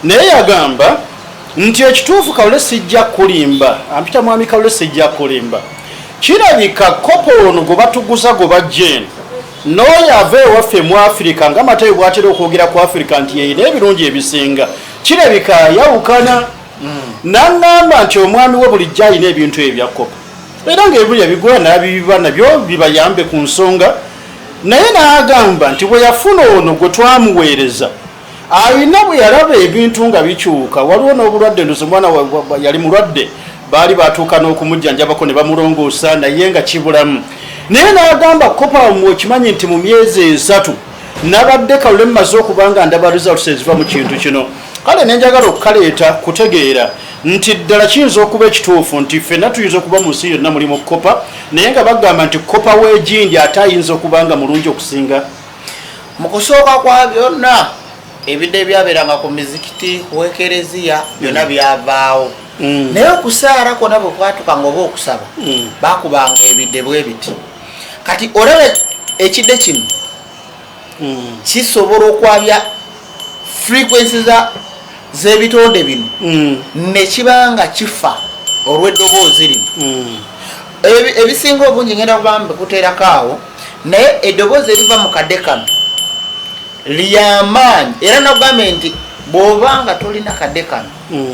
Naye yagamba nti ekituufu, Kalule, sijja kulimba, ampita mwami Kalule, sijja kulimba, kirabika copper ono gwe batuguza gwe bajja eno n'oyo ava ewaffe mu Afirika, nga Matayo bw'atera okwogera ku Afirika nti yeyina ebirungi ebisinga, kirabika ayawukana. Naŋŋamba nti omwami we bulijjo alina ebintu ebyo bya copper, era ngaebulya bigula n'abibiba nabyo bibayambe ku nsonga. Naye n'agamba nti bwe yafuna ono gwe twamuweereza, alina bwe yalaba ebintu nga bikyuka. Waliwo n'obulwadde, ndozi omwana yali mulwadde, baali batuuka n'okumujjanjabako ne bamulongoosa, naye nga kibulamu. Naye n'agamba, copper okimanyi nti mu myezi 3 nabadde, Kalule, mmaze okuba nga ndaba results eziva mu kintu kino. Kale nenjagala okukaleeta kutegeera nti ddala kiyinza okuba ekituufu nti ffenna tuyinza okuba mu nsi yonna mulimu copper, naye nga bagamba nti copper w'egindi ate ayinza okuba nga mulungi okusinga. Mu kusooka kwa byonna, ebidde ebyabeeranga ku mizikiti, ku ekereziya, byonna byavaawo. Naye okusaala kwonna bwe kwatukanga oba okusaba, bakubanga ebidde bwe biti. Kati olaba ekidde kino kisobola okwabya frequency z'ebitonde bino ne kiba nga kifa olw'eddoboozi lino. Ebisinga obungi ngenda kuba mbikuteerako awo, naye eddoboozi eriva mu kadde kano lyamaanyi. Era nakugambe nti bw'oba nga tolina kadde kano,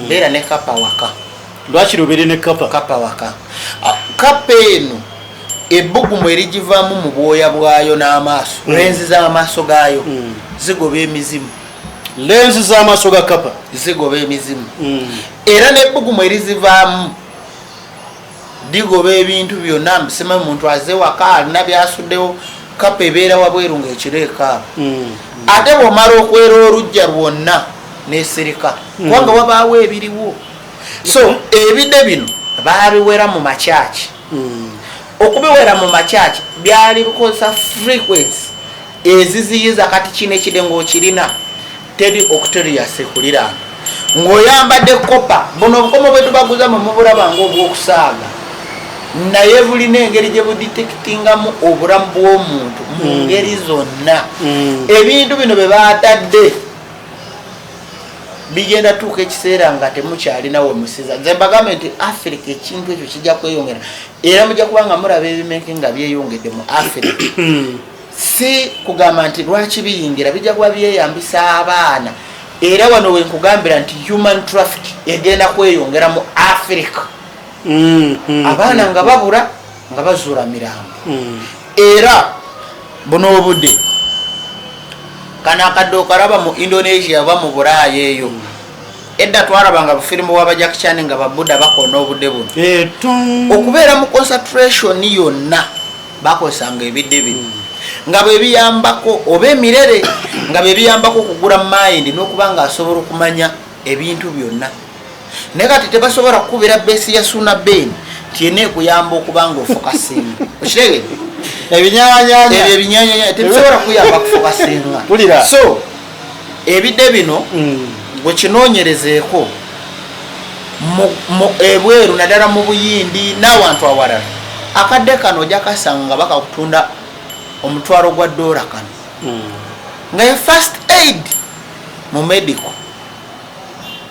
beera ne copper waka. Lwaki lubeere ne copper? Copper waka. Ah, copper eno ebbugumu erigivaamu mu bwoya bwayo n'amaaso, lenzi z'amaaso gaayo zigoba emizimu. Lenzi z'amaaso ga copper? Zigoba emizimu. Era n'ebbugumu erizivaamu ligoba ebintu byonna. Simanyi muntu aze waka alina byasuddewo, copper ebeera wabweru ng'ekiro ekaaba. Ate bw'omala okwera olujja lwonna nesirika, kubanga wabaawo ebiriwo. So ebidde bino baabiwera mu makyaki. Okubiwera mu makyaki byali bikozesa frequency eziziyiza. Kati kino ekide ng'okirina, teri octerius ekuliraana ng'oyambadde copper. Buno obukomo bwe tubaguza mwe mubulaba ng'obwokusaaga, naye bulina engeri gye budetectingamu obulamu bw'omuntu mu ngeri zonna. Ebintu bino bye batadde bigenda tuuka ekiseera nga temukyalina we musiza. Nze mbagambe nti Africa ekintu ekyo kijja kweyongera, era mujja kuba nga mulaba ebimenke nga byeyongedde mu Africa. Si kugamba nti lwaki biyingira, bijja kuba byeyambisa abaana. Era wano wenkugambira nti human traffic egenda kweyongera mu Africa. Abaana nga babula, nga bazuula mirambo. Era buno obudde kano akadde okalaba mu Indonesia oba mu Bulaaya eyo. Edda twalabanga bufirimu bwa Jackie Chan nga babuda bakona obudde buno. Eh, tum. Okubeera mu concentration yonna bakozesanga ebidde bino nga bwebiyambako, oba emirere nga bwebiyambako okugura mind n'okuba nga asobola okumanya ebintu byonna. Naye kati tebasobola kukubira bass ya Suna Ben nti ena ekuyamba okuba nga ofocusinga, okitegedde? Ebinyanyanya. Ebyo ebinyanyanya tebisobola kuyamba kufocusinga. Mpulira. So ebidde bino gwe kinoonyerezeeko ebweru, naddala mu Buyindi n'awantu awalala, akadde kano ojja kasanga nga bakakutunda $1,000 kano nga ye first aid mu medical,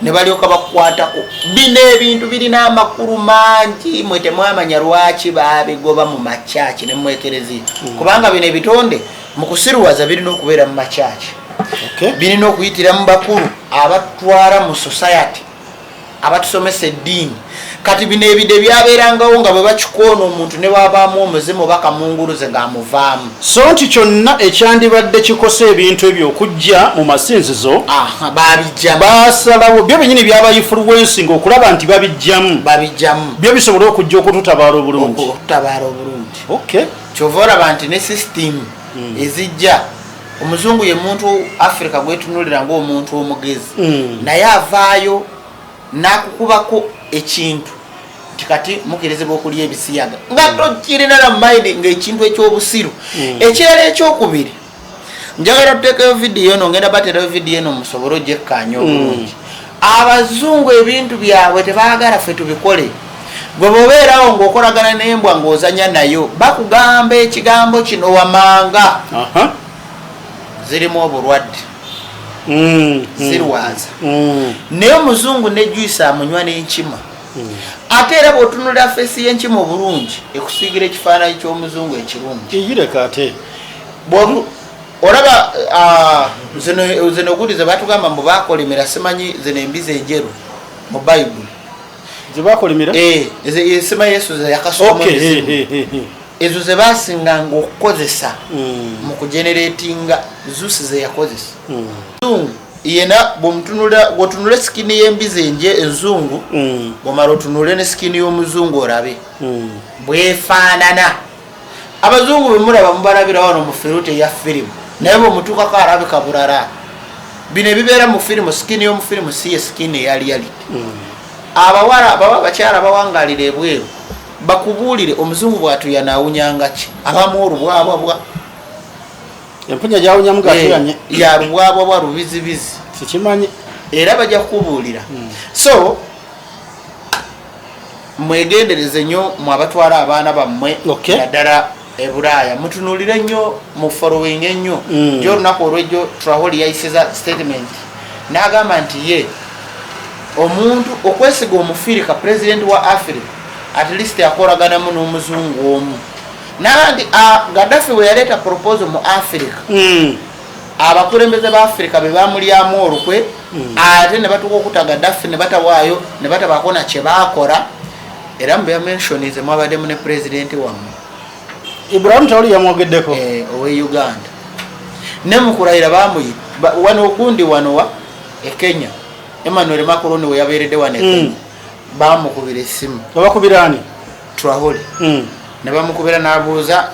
ne balyoka bakukwatako. Bino ebintu birina amakulu mangi, mwe temwamanya lwaki babigoba mu makyaki ne mwekereziya, kubanga bino ebitonde mu kusiruwaza birina okubeera mu makyaki, birina okuyitira mu bakulu abatwala mu society, abatusomesa eddiini. Kati bino ebide byabeerangawo nga bwe bakikoona omuntu ne wabaamu omuzimu oba kamunguluze ng'amuvaamu. So nti kyonna ekyandibadde kikosa ebintu ebyo okujja mu masinzizo, Aha, babijjamu. Basalawo byo benyini byaba influencing okulaba nti babijjamu. Babijjamu. Byo bisobole okujja okututabaala obulungi. Okutabaala obulungi. Kyova olaba nti ne system ezijja, omuzungu ye muntu Africa gwetunulira ngaomuntu omugezi, naye avaayo n'akukubako ekintu nti kati mukirizibwa okulya ebisiyaga nga tokirina na mind, ngaekintu ekyobusiru. Ekirala ekyokubiri, njagala tuteekeyo vidiyo eno, ngenda baterayo vidiyo eno musobole ojekkaanya obulungi. Abazungu ebintu byabwe tebaagala ffe tubikole. Gwe bwobeerawo ng'okolagana n'embwa ng'ozanya nayo, bakugamba ekigambo kino wamanga, zirimu obulwadde, zirwaza. Naye omuzungu ne juice amunywa n'enkima. Ate era bw'otunulira face y'enkima obulungi, ekusiigira ekifaananyi ky'omuzungu ekirungi. Iyireka ate. Olaba zino gundi ze batugamba mbu bakolimira, simanyi zino embizi enjeru mu Bayibuli. Zebakolimira? Eh, simanyi Yesu ze yakasukamu emizimu. Ezo ze basinganga okukozesa mu kugeneratinga Zeus ze yakozesa. Zungu yena bwomutunula, bwotunula skin y'embizi enje enzungu, bwomala otunule ne skin y'omuzungu olabe bwefaanana. Abazungu bemulaba mubalabira wano mu firuti eya firimu, naye bwemutuukako alabika bulala. Bino ebibeera mu firimu, skin y'omu firimu si ye skin eya reality. Abawala baba abakyala bawangalira ebweru bakubuulire, omuzungu bw'atuya naawunyanga ki? Abamu olubwabwa bwa Empunya gyawunyamu gatuyanye. Eh, ya lubwabwa bwa lubizibizi. Sikimanyi. Era bajja kukubuulira. So mwegendereze nnyo mwe abatwala abaana bammwe, naddala e Bulaaya. Mutunuulire nnyo, mu following ennyo. Jo olunaku olwejjo Traore yayisiza statement n'agamba nti ye omuntu okwesiga omufirika president wa Africa, at least akolaganamu n'omuzungu omu. Naga nti Gaddafi bwe yaleeta proposal mu Africa, abakulembeze ba Africa be bamulyamu olukwe, ate ne batuuka okuta Gaddafi ne batawaayo ne batabaako na kye baakola. Era mu byamensionize mwabaddemu ne pulezidenti wammwe. Ibrahim Traore yamwogeddeko. Eh, owe Uganda. Ne mukulayira bamuyita wano ogundi wano wa e Kenya, Emmanuel Macron we yabeeredde wano e Kenya, bamukubira essimu. Babakubira ani? Traore. Ne bamukubira n'abuuza,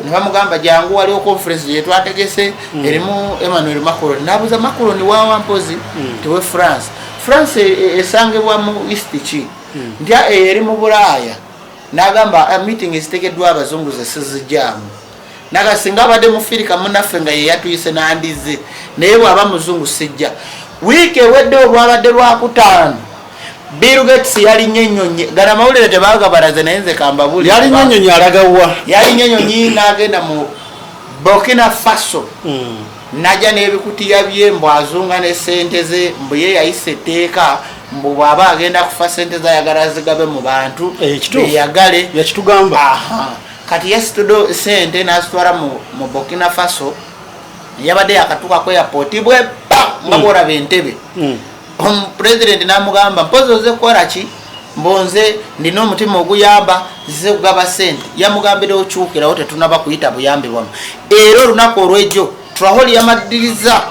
ne bamugamba jangu waliwo conference gye twategese erimu Emmanuel Macron. N'abuuza Macron waawa mpozi tiwe France. France esangibwa mu east ki? Nti "Ah, eyo eri mu Bulaaya." N'agamba, "Ah, meeting ezitegeddwa abazungu ze sizijaamu." Naga singa abadde mufirika munaffe nga ye yatuyise nandize, naye bw'aba muzungu sijja. Wiiki ewedde olwabadde Lwakutaano, Bill Gates yalinye ennyonyi. Gano amawulire tebagabalaze, naye nze kambabulire. Yalinye ennyonyi alagawa? Yalinye ennyonyi n'agenda mu Burkina Faso, najja n'ebikutiya bye mbu azunga ne sente ze, mbu ye yayisa etteeka mbu bw'aba agenda kufa sente ze ayagala zigabe mu bantu. Eh, kituufu. Beyagale. Yakitugamba. Aha. Kati yasitudo sente n'azitwala mu Burkina Faso. Yabadde yakatuuka ku airport bwe pa. Nga bworaba entebe, pulezidenti n'amugamba, "Mpozi oze kukola ki?" "Mbonze ndina omutima oguyamba, nzize kugaba sente." Yamugambira, "Okyukirawo, tetunaba kuyita buyambi bwamu." Era olunaku olwejjo Traore yamaliriza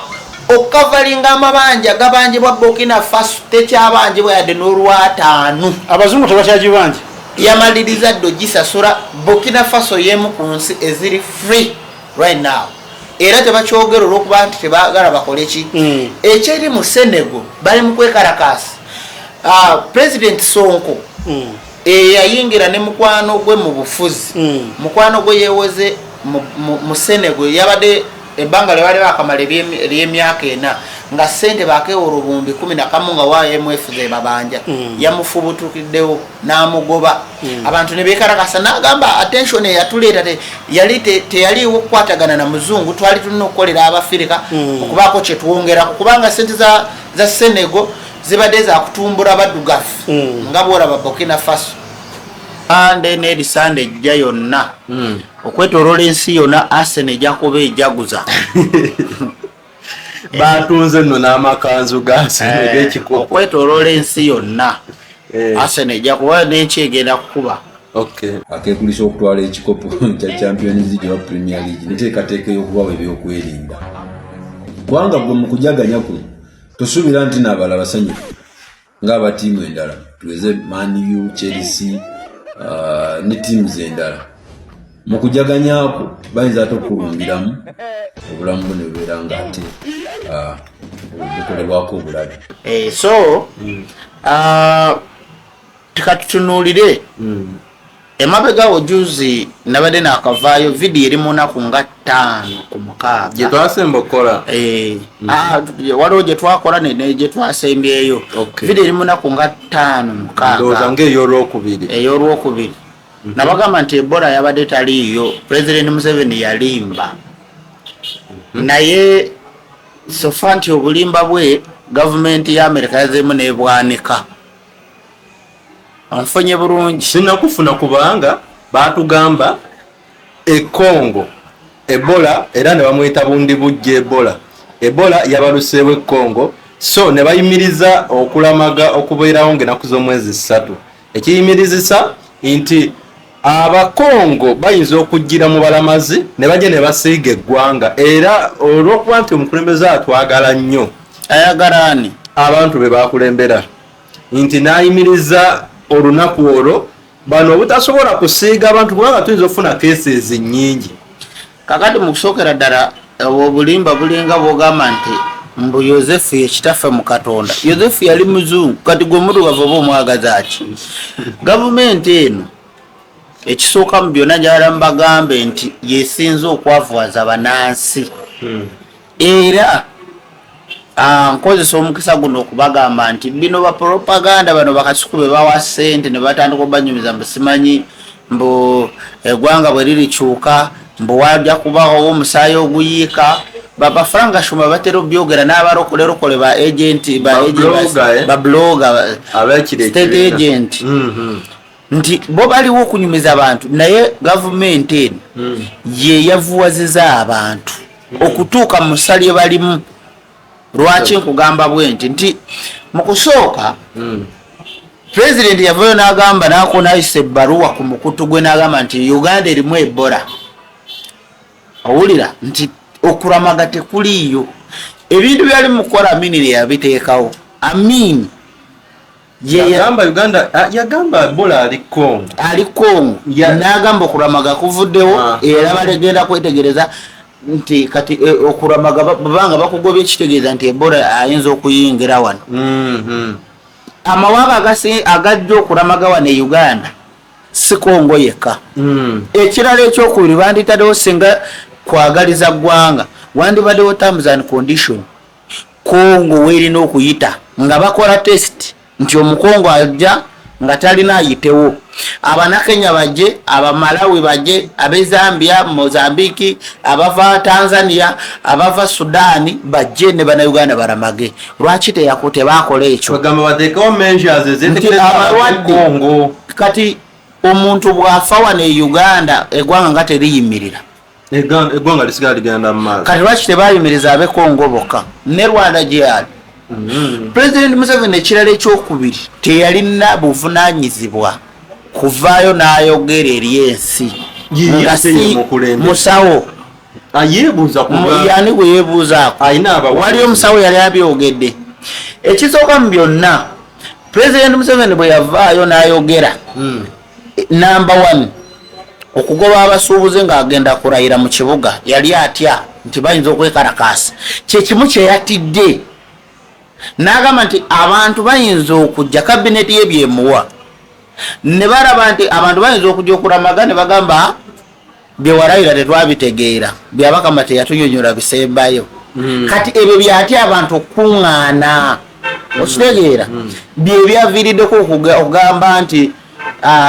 okukavalinga amabanja gabanjibwa Burkina Faso. Tekyabanjibwa yadde n'olwataanu. Abazungu tebakyagibanja. Yamaliriza dde ogisasula. Burkina Faso yemu ku nsi eziri free right now, era tebakyogera olwokuba nti tebagala bakole ki. Ekyeri mu Senegal, bali mu kwekalakaasa. President Sonko eyayingira ne mukwano gwe mu bufuzi, mukwano gwe yewoze mu Senegal, yabadde ebbanga lyebali bakamala eryemyaka 4 nga sente bakewola 11,000 nga wa IMF zebabanja. Yamufubutukiddewo n'amugoba. Abantu ne bekalakasa, n'agamba attention eyatuleeta yali teyaliiwo okukwatagana na muzungu, twali tulina okukolera Abafirika okubaako kyetwongerako, kubanga sente za Senegal zibadde zakutumbula baddugavu. Nga bwolaba Burkina Faso, Sande n'eri Sande ejja yonna, okwetoloola ensi yonna, Arsenal ejja kuba ejaguza. Batunze nno n'amakanzu ga Arsenal g'ekikopo. Okwetoloola ensi yonna, Arsenal ejja kuba n'enki egenda kukuba. Akekulisa okutwala ekikopo kya Champions League oba Premier League, neteekateeka ey'okubawa ebyokwerinda, kubanga gwe mu kujaganya kuno tosuubira nti naabala basanyufu ng'aba ttiimu endala, tugeze Man U, Chelsea, ne teams endala. Mu kujaganyako bayinza ate okukulumbiramu obulamu bwo ne bubeera nga ate bukolebwako obulabe. So tukatutunuulire emabegawo. Juzi nabadde nakavaayo vidiyo eri mu naku nga 5 ku 6. Gye twasemba okukola. Waliwo gye twakola ne gye twasembyeyo. Vidiyo eri mu naku nga 5 ndowooza 6 ng'ey'olwokubiri. Ey'olwokubiri nabagamba nti Ebola yabadde taliiyo, President Museveni yalimba. Naye so far nti obulimba bwe, gavumenti ya Amerika yazeemu nebwanika. Onfunye bulungi? Sinakufuna, kubanga batugamba e Congo Ebola, era ne bamwyita bundi bujja Ebola. Ebola yabaluseewo e Congo, so ne bayimiriza okulamaga okubeerawo ng'enaku z'omwezi 3, ekiyimirizisa nti Abakongo bayinza okugira mu balamazi ne bajja ne basiiga eggwanga. Era olw'okuba nti omukulembeze atwagala nnyo, Ayagala ani? Abantu be bakulembera, nti n'ayimiriza olunaku olwo bano obutasobola kusiiga abantu, kubanga tuyinza okufuna cases nnyingi. Kakati mu kusookera ddala, obwo obulimba bulinga bwogamba nti mbu Yosefu ye kitaffe mu Katonda. Yosefu yali muzungu, kati gwe muddugavu oba omwagaza ki? Gavumenti eno, ekisooka mu byonna, njagala mbagambe nti yesinze okwavuwaza banansi. Era nkozesa omukisa guno okubagamba nti bino bapropaganda, bano bakasuku be bawa ssente ne batandika obanyumiza mbu simanyi mbu eggwanga bwe lirikyuka, mbu wajja kubawo omusaayi oguyiika. Baba Frank Gashumba batera obyogera n'abalokolerokole ba agent ba Ba blogger, eh? Ba blogger, Abakiri state ekibiina. agent, nti bo baliwo okunyumiza abantu, naye gavumenti eno ye yavuwaziza abantu okutuuka mu ssa lye balimu. Lwaki nkugamba bwe nti? Nti mu kusooka pulezidenti yavayo n'agamba, naako nayisa ebbaluwa ku mukutu gwe, n'agamba nti Uganda erimu Ebola. Owulira nti okulamaga tekuliiyo. Ebintu byali mukukola, Amini yabiteekawo. Amini Yagamba Uganda, yagamba Ebola ali Congo. Ali Congo. N'agamba okulamaga kuvuddewo. Era balegenda kwetegereza nti kati okulamaga bwebanga bakugobye, kitegeeza nti Ebola ayinza okuyingira wano. Amawanga agajja okulamaga wano e Uganda si Kongo yekka. Ekirala ekyokubiri, banditaddewo, singa kwagaliza ggwanga, wandibaddewo terms and condition Kongo weerina okuyita nga bakola test, nti Omukongo ajja nga talina ayitewo, Abanakenya bajje, Abamalawi bajje, Abezambia, Mozambiki, abava Tanzania, abava Sudaani bajje, ne Bannayuganda baramage. Lwaki tebakola ekyo? Bagamba bateekewo measures Nti ezetegereza abalwadde Congo. Kati omuntu bw'afa wano e Uganda, eggwanga nga teriyimirira. Eggwanga lisigala ligenda mu maaso. Kati lwaki tebayimiriza abekongo bokka ne Rwanda gyeyali? President Museveni, ekirala ekyokubiri, teyalina buvunanyizibwa kuvaayo n'ayogera eri ensi Ye, nga ate ye si mukulembeze. musawo. Yeebuuza kuba Yani gwe yeebuuzaako? Alina abawagizi. Wali omusawo yali abyogedde. Ekisooka mu byonna, President Museveni bwe yavaayo n'ayogera, number one, okugoba abasuubuzi ng'agenda kulayira mu kibuga, yali atya nti bayinza okwekalakaasa. Kyekimu kyeyatidde n'agamba nti abantu bayinza okujja, kabineti ye byemuwa, ne balaba nti abantu bayinza okujja okulamaga ne bagamba, "Byewalayira tetwabitegeera, Byabakama teyatunyonyola bisembayo." Kati ebyo byatya abantu okukuŋŋaana, okitegeera, bye byaviiriddeko okugamba nti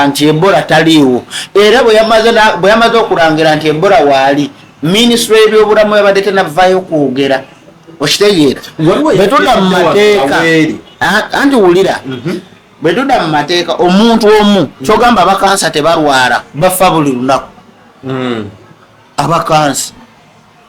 nti Ebola taliiwo. Era bwe yamaze okulangira nti Ebola waali, minisitule y'ebyobulamu yabadde tenavaayo kwogera, okitegeera. Waliwo Bwe tudda mu mateeka, aweeri. Anti wulira, bwe tudda mu mateeka, omuntu omu kyogamba abakansa tebalwala, bafa buli lunaku. Abakansa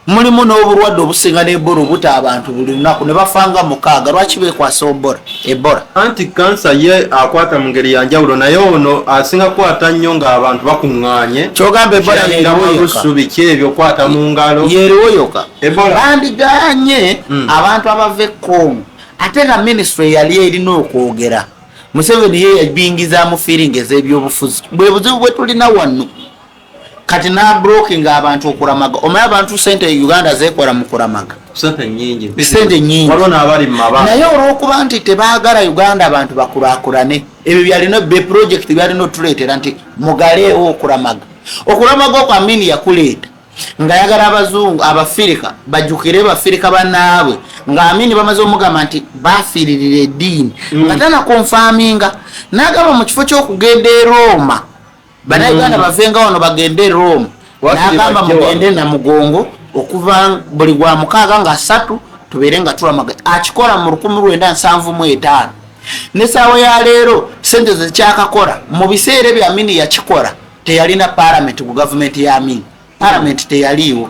mulimu n'obulwadde obusinga n'Ebola obuta abantu buli lunaku ne bafanga 6. Lwaki bekwasa obola Ebola? Anti kansa ye akwata mu ngeri ya njawulo, naye ono asinga kukwata nnyo ng'abantu bakuŋŋaanye. Kyogamba Ebola Kiralinga yeriwo yoka? malusu, biki ebyo, kwata mu ngalo. Yeriwo yoka? Ebola. Bandiganye abantu abava e Congo, ate nga minisitule yali erina okwogera. Museveni ye yabingizaamu feeling ez'ebyobufuzi. Bwe buzibu bwe tulina wano kati, nablockinga abantu okulamaga. Omanyi abantu sente Uganda zekola mu kulamaga? Sente nyingi. Sente nyingi. Waliwo n'abali mu mabanga. Naye olwokuba nti tebaagala Uganda abantu bakulaakulane, ebyo byalina be project byalina otuleetera nti mugaleewo okulamaga. Okulamaga okwo Amini yakuleeta ng'ayagala abazungu abafirika bajjukire bafirika bannaabwe, nga Amini bamaze omugamba nti bafiiririra eddiini, nga tanaconfirminga n'agamba mu kifo ky'okugenda e Roma, Bannayuganda bavenga wano bagende e Rome, Wakiri n'agamba bajje wano. mugende Namugongo okuva buli gwa mukaaga nga 3 tubeere nga tulamaga. Akikola mu 1975, nesaawa ya leero sente zekyakakola. Mu biseera ebyo Amini yakikola teyalina palamenti. Ku gavumenti ya Amini palamenti teyaliiwo.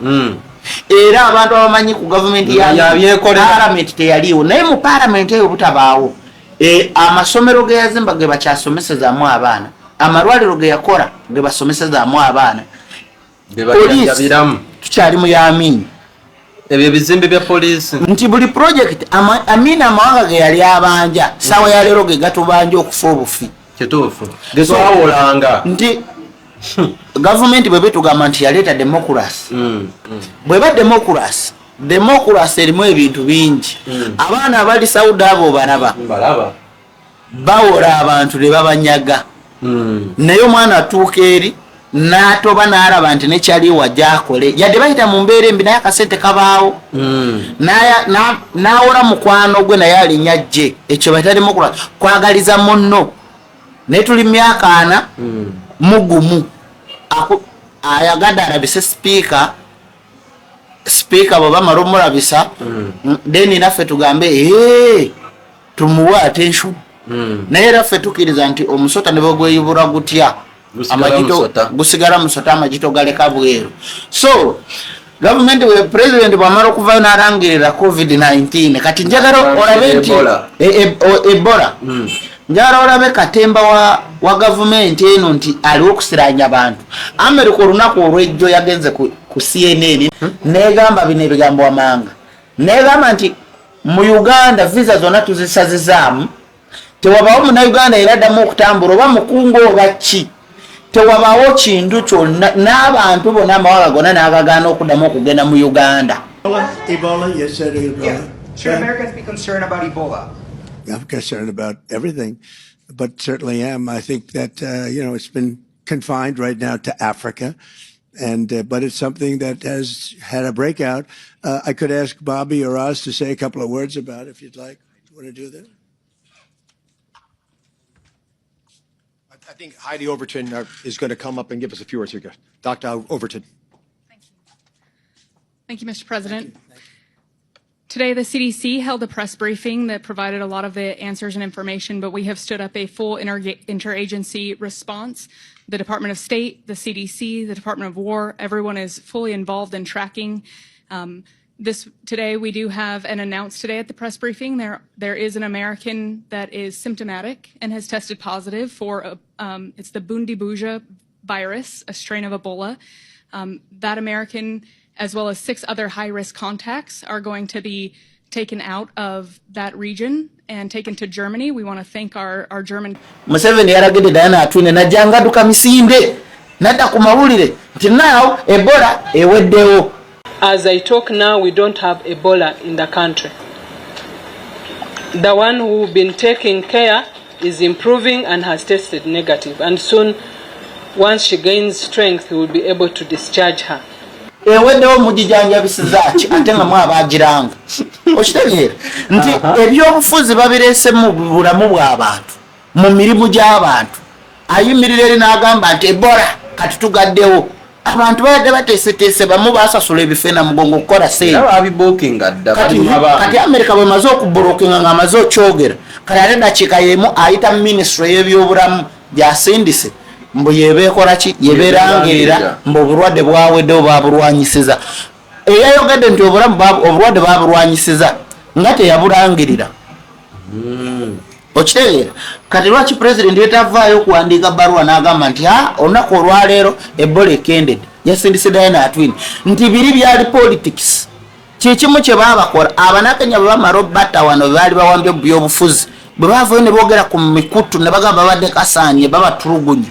Era abantu abamanyi, ku gavumenti ya Amini, Yabyekolera. palamenti teyaliiwo, naye mu palamenti eyo butabaawo, amasomero ge yazimba ge bakyasomesezaamu abaana, amalwaliro ge yakola ge basomesezaamu abaana, poliisi Bebajjanjabiramu. Tukyali mu ya Amini. Ebyo ebizimbe bya poliisi. Nti buli project Amini amawanga ge yali abanja, saawa ya leero ge gatubanja okufa obufi. Kituufu, getwawolanga. Nti gavumenti bwe betugamba nti yaleeta democracy, bweba democracy, democracy erimu ebintu bingi. Abaana abali Saudi abo balaba? Mbalaba. Bawola abantu ne babanyaga, naye omwana atuuka eri n'atoba n'alaba nti nekyaliwa gyakole, yadde bayita mu mbeera embi, naye akasente kabaawo. N'awola mukwano gwe naye alinya jje. Ekyo batalimu kwagaliza munno. Naye tuli myaka 41, ayagadde alabise sipiika. Sipiika bwe bamala omulabisa, then naffe tugambe, "Ee, tumuwe attention." Naye era ffe tukkiriza nti omusota ne bwegweyubula gutya, Gusigala amagito musota. Gusigala musota, amagito galeka bweru. So gavumenti we president bwamala okuvayo n'alangirira COVID-19, kati njagala olabe nti Ebola. Ebola, njagala olabe katemba wa gavumenti eno nti aliwo okusiranya abantu. America olunaku olwejjo yagenze ku CNN negamba bino ebigambo wamanga, negamba nti mu Uganda visa zonna tuzisazizaamu, tewabawo Munauganda era addamu okutambula, oba mukungu oba ki, tewabawo kintu kyonna, n'abantu bonna amawanga gonna n'agagaana okuddamu okugenda mu Uganda. Ebola, Ebola, yes, sir, Ebola. Yeah. Should Americans be concerned about Ebola? I'm concerned about everything, but certainly am. I think that it's been confined right now to Africa, and but it's something that has had a breakout. I could ask Bobby or Oz to say a couple of words about it if you'd like. You want to do that? I think Heidi Overton is going to come up and give us a few words here. Dr. Overton. Thank you, Mr. President. Today, the CDC held a press briefing that provided a lot of the answers and information, but we have stood up a full interagency response The Department of State, the CDC, the Department of War, everyone is fully involved in tracking. This today we do have and announced today at the press briefing there is an American that is symptomatic and has tested positive for it's the Bundibugyo virus, a strain of Ebola. That American, as well as 6 other high-risk contacts, are going to be taken out of that region and taken to Germany. We want to thank our German. Museveni yaragidde Diana Atwine najja adduka misinde nadda ku mawulire nti now Ebola eweddewo. As I talk now, we don't have Ebola in the country. The one who've been taking care is improving and has tested negative. And soon, once she gains strength, we will be able to discharge her. Eweddewo mugijanjabisiza ki ate nga mwabagiranga? Okitegeera nti ebyobufuzi babireese mu bulamu bw'abantu, mu mirimu gy'abantu. Ayimirira eri n'agamba nti Ebola kati tugaddewo. Abantu babadde bateeseteese, bamu basasula ebifo Namugongo okukola sente. Babibuukinga dda. Kati Amerika bwemaze okubulokinga ng'amaze okyogera, kati ate dakiika y'emu ayita minisitule y'ebyobulamu gyasindise mbu yebeekola ki, yebeerangirira mbu obulwadde bwaweddewo, babulwanyisiza. Eyayogedde nti obulwadde babulwanyisiza nga teyabulangirira. Okitegeera? Kati lwaki pulezidenti yetavaayo okuwandiika baluwa n'agamba nti olunaku olwaleero Ebola ekendedde? Yasindise Diana Atwine nti biri byali politics. Kikimu kye baabakola Abanakenya bwe bamala obbatta wano, baali bawambye mu byobufuzi, bwe baavayo ne boogera ku mikutu ne bagamba babadde kasaanye babatulugunya.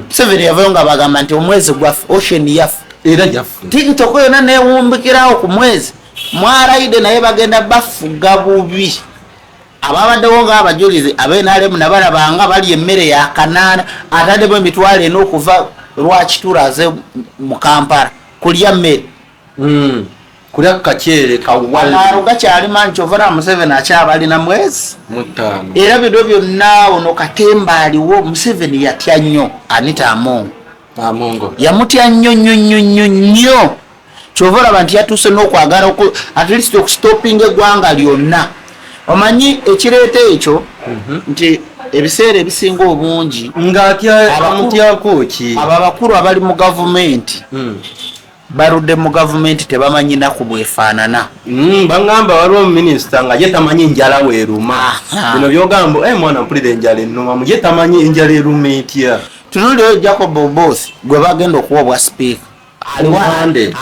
Museveni yavayo nga bagamba nti omwezi gwaffe, ocean yaffe. Era yaffe. TikTok yonna newumbikirawo ku mwezi mwalayidde, naye bagenda bafuga bubi. Ababaddewo ng'abajulizi ab'NRM nabalabanga bali emmere ya kanaana, ataddemu 40,000 okuva Rwakitura aze mu Kampala kulya mmere. Kulya kaceere kawala. Amaalo gakyali mangi, kyova olaba Museveni akyabalina mwezi 5. Era bino byonna ono katemba aliwo. Museveni yatya nnyo Anita Among. Amongo. Yamutya nnyo nnyo nnyo nnyo nnyo, kyova olaba nti yatuuse n'okwagala at least okustopinga eggwanga lyonna. Omanyi ekireeta ekyo nti ebiseera ebisinga obungi Ng'amutyako ki? Abo abakulu abali mu gavumenti baludde mu gavumenti, tebamanyi naku bwefaanana. Baŋŋamba waliwo minisita nga ye tamanyi njala weeruma. Bino byogamba, mwana mpulira enjala ennuma, ye tamanyi enjala eruma etya. Tunuulirayo Jacob Oboth gwe bagenda okuwa obwa sipiika,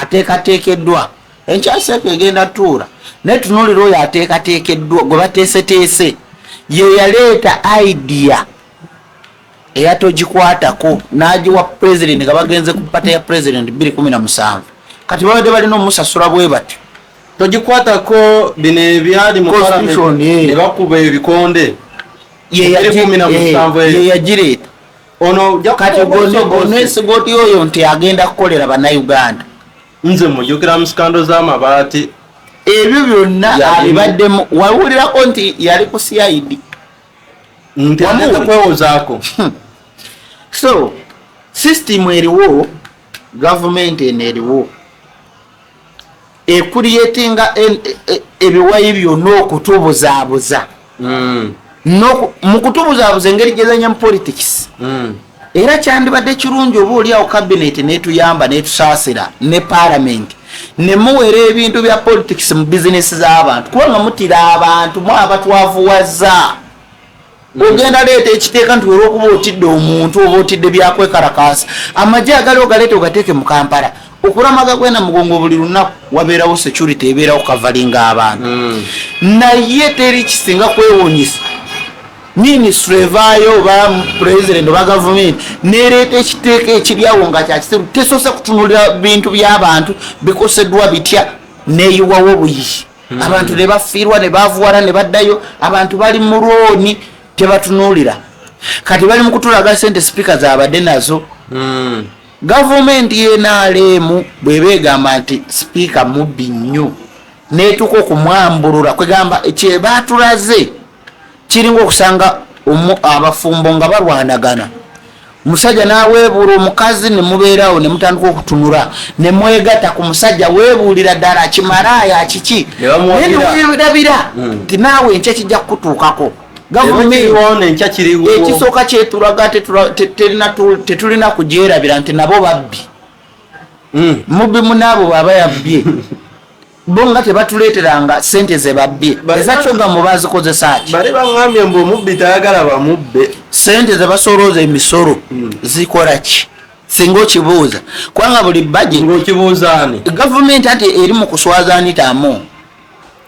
ateekateekeddwa enkyaseeko egenda tuula, naye tunuulira oyo ateekateekeddwa gwe bateeseteese, ye yaleeta idea eyatogikwatako n'agiwa pulezidenti nga bagenze ku party ya pulezidenti 2017. Kati babadde balina omusasula bwe batyo. Togikwatako, bino ebyali mu Constitution, ne bakuba ebikonde 2017 ye yagireeta. Ono Kati onesiga oti oyo nti agenda kukolera Bannayuganda? Nze mujjukira mu scandal z'amabaati. Ebyo byonna abibaddemu. Wawulirako nti yali ku CID? Nti agenda kwewozaako. So system eriwo, gavumenti eno eriwo ecreatinga ebiwayi byonna okutubuzaabuza. Mu kutubuzaabuza engeri gyezanya mu politics. Era kyandibadde kirungi oba oliawo cabinet netuyamba netusaasira ne parliament ne muwera ebintu bya politics mu bizinesi z'abantu, kubanga mutira abantu mwaba twavuwaza. Ogenda leeta ekiteeka nti olwokuba otidde omuntu oba otidde byakwekalakaasa, amagye agali ogaleeta ogateeke mu Kampala okulamaga gwena Mugongo buli lunaku wabeerawo security ebeerawo kavalinga abantu. Naye teri kisinga kwewunyisa minisitule evaayo oba pulezidenti oba gavumenti nereeta ekiteeka ekiryawo nga kyakisiru, tesoose kutunulira bintu by'abantu bikoseddwa bitya, neyiwawo buyi. Abantu ne bafiirwa ne bavuwala ne baddayo, abantu bali mu loan tebatunuulira. Kati bali mu kutulaga sente sipiika zabadde nazo. Gavumenti y'NRM bweba egamba nti sipiika mubbi nnyo netuuka okumwambulula, kwegamba kyebatulaze kiringa okusanga abafumbo nga balwanagana, omusajja n'aweebuula omukazi, ne mubeerawo ne mutandika okutunula ne mwegatta ku musajja weebuulira ddala kimalaaya kiki, Ne bamuwagira. naye neweerabira nti naawe enkya kijja kukutuukako. Gavumenti ekisooka kyetulaga tetulina kugyerabira nti nabo babbi. Mubbi munaabo bwaba yabbye, bo nga tebatuleeteranga sente ze babbye, ezakyogamu bazikozesa ki? Bali baŋŋambye mbu omubbi tayagala bamubbe. Sente ze basolooza emisolo zikola ki? Singa okibuuza, kubanga buli budget Ng'okibuuza ani? Gavumenti ati eri mu kuswaza Anita Among.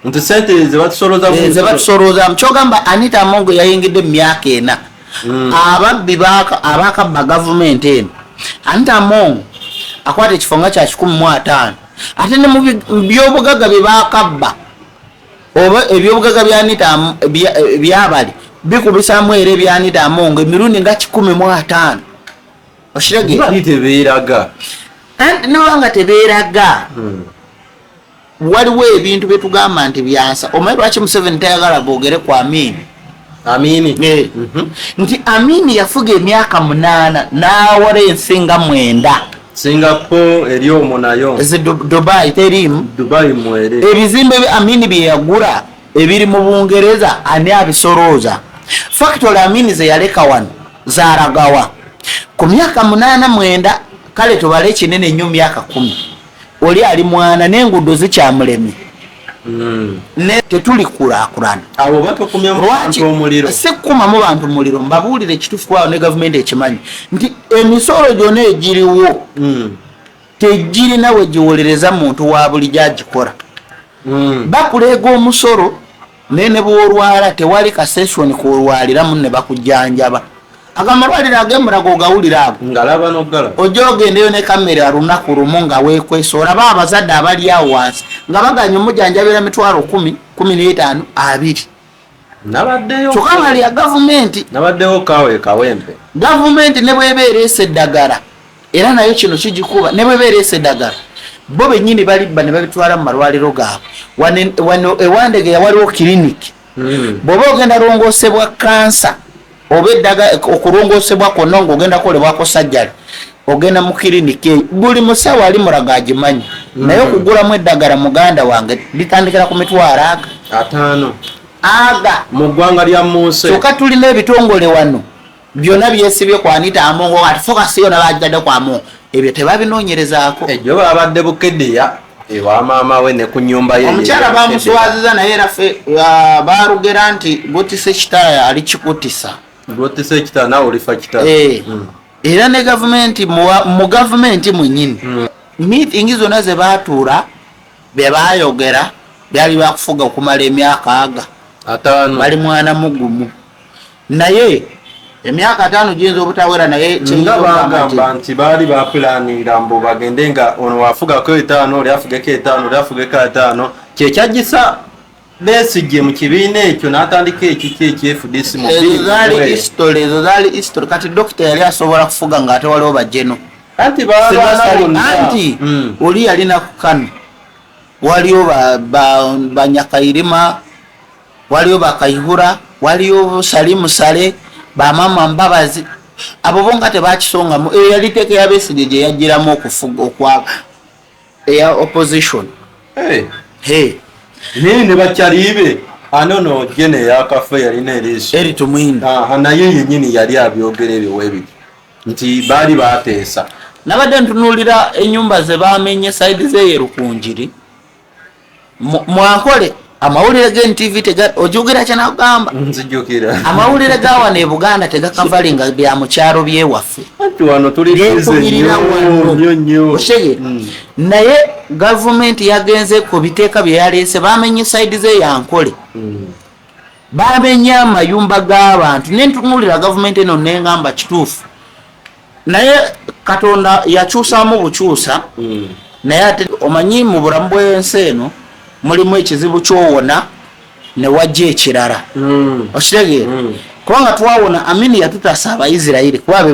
Nti sente ze batusolooza mu ze misolo. Batusoloozamu, kyogamba Anita Among yayingidde mu myaka 4, ababbi abakabba gavumenti eno, Anita Among akwata ekifo nga kya 150, ate ne mu byobugagga bye bakabba oba ebyobugagga bya Anita byabali bikubisaamu era ebya Anita Among emirundi nga 150. Okitegeera? Bali tebeeraga. Anti nobanga tebeeraga, waliwo ebintu byetugamba nti byansa. Omanyi lwaki Museveni tayagala boogere ku Amini? Amini. Eh. Nti Amini yafuga emyaka 8 n'awala ensi nga 9. Singapore eri omwo nayo. Ezi Dubai teriimu? Dubai mwere. Ebizimbe bya Amini bye yagula ebiri mu Bungereza, ani abisolooza? Factory Amini ze yaleka wano zalagawa ku myaka 8, 9? Kale tubale ekinene nnyo myaka 10, oli ali mwana n'enguudo zikyamulemye. Ne tetuli kulaakulana. Abo batukumya mu Lwaki? bantu omuliro. Sikukumamu bantu muliro, mbabuulire ekituufu, kwawo ne gavumenti ekimanyi nti emisolo gyonna egiriwo tegirina we giwolereza muntu wa bulijjo agikola. Bakuleega omusolo, naye ne bwolwala tewali kasesoni kwolwaliramu ne bakujjanjaba. Ago amalwaliro ag'emulago ogawulira ago? Ngalaba n'ogalaba. Ojja ogendeyo ne kamera lunaku lumu nga weekwesa, olaba abazadde abali awo wansi nga baganya omujanjabira 10,000, 15, 20. Nabaddeyo. Kyokka nga lya gavumenti. Nabaddewo kawe Kawempe. Gavumenti ne bweba ereesa eddagala, era nayo kino kigikuba, ne bweba ereesa eddagala, bo bennyini balibba ne babitwala mu malwaliro gaabwe. Wano ewandegeya waliwo kiriniki. Bw'oba ogenda longoosebwa kansa oba eddagala okulongoosebwa kwonna ng'ogenda kukolebwako sajjali, ogenda mu kiriniki eyo, buli musawo ali Mulago agimanyi. Naye okugulamu eddagala, muganda wange, litandikira ku mitwalo aga 50. Aga. Mu ggwanga lya Muse. Kyokka tulina ebitongole wano byonna byesibye ku Anita Amongo, ati focus yonna bagitadde ku Amongo, ebyo tebabinoonyerezaako. Ejjo babadde Bukedeya ewa maama we ne ku nnyumba ye. Omukyala ye- bamuswaziza, naye era ffe balugera nti gutisa ekitala ali kikutisa. Gwotisa ekitala naawe olifa kitala. Eh. Era ne gavumenti mu gavumenti mwennyini, meeting zonna ze baatuula, bye baayogera byali byakufuga okumala emyaka aga 50. Bali mwana mugumu, naye emyaka 50 giyinza obutawera, naye Nga kiyinza okugamba bagamba nti baali bapulaninga mbu bagende nga ono wafugako 5, oli afugeko 5, oli afugeko 5. Kyekyagisa Besigye mu kibiina ekyo n'atandika ekiki ekya FDC mu Ezo bbiri zaali mu history, ezo zaali history. Kati dokita yali asobola kufuga ng'ate waliwo bajeno? Anti balwana bonna. Anti oli yalina kukano, waliyo banyakairima, waliyo bakayihura, waliyo Salimu Sale, bamama Mbabazi, abo bo nga tebakisongamu. Eyo yali teeka ya Besigye gye yagiramu okufuga okwa eya opposition. Hey. Hey. Naye ne bakyalibe anono jene eyakafe yalina eriiso. Eri Tumwine. Aha, naye yennyini yali abyogera ebyo webiti nti baali bateesa. Nabadde ntunuulira ennyumba ze bamenye side z'eyo Rukunjiri mwankole amawulire ga NTV tega ojogera kyenagamba. Nzijukira. Amawulire ga wano e Buganda tegakavalinga bya mu kyalo byewaffe. Anti wano tuli busy Byekubirira nnyo, wano. nnyo, nnyo. Oshege. Naye gavumenti yagenze ku biteeka bye yaleese, bamenye side ze yankole, bamenye amayumba g'abantu. Nentunuulira gavumenti eno nengamba kituufu, naye Katonda yakyusaamu bukyusa. Naye ate omanyi mu bulamu bw'ensi eno mulimu ekizibu ky'owona ne wajja ekirala. Okitegeera? Kubanga twawona, Amini yatutasa Abaisirairi kuba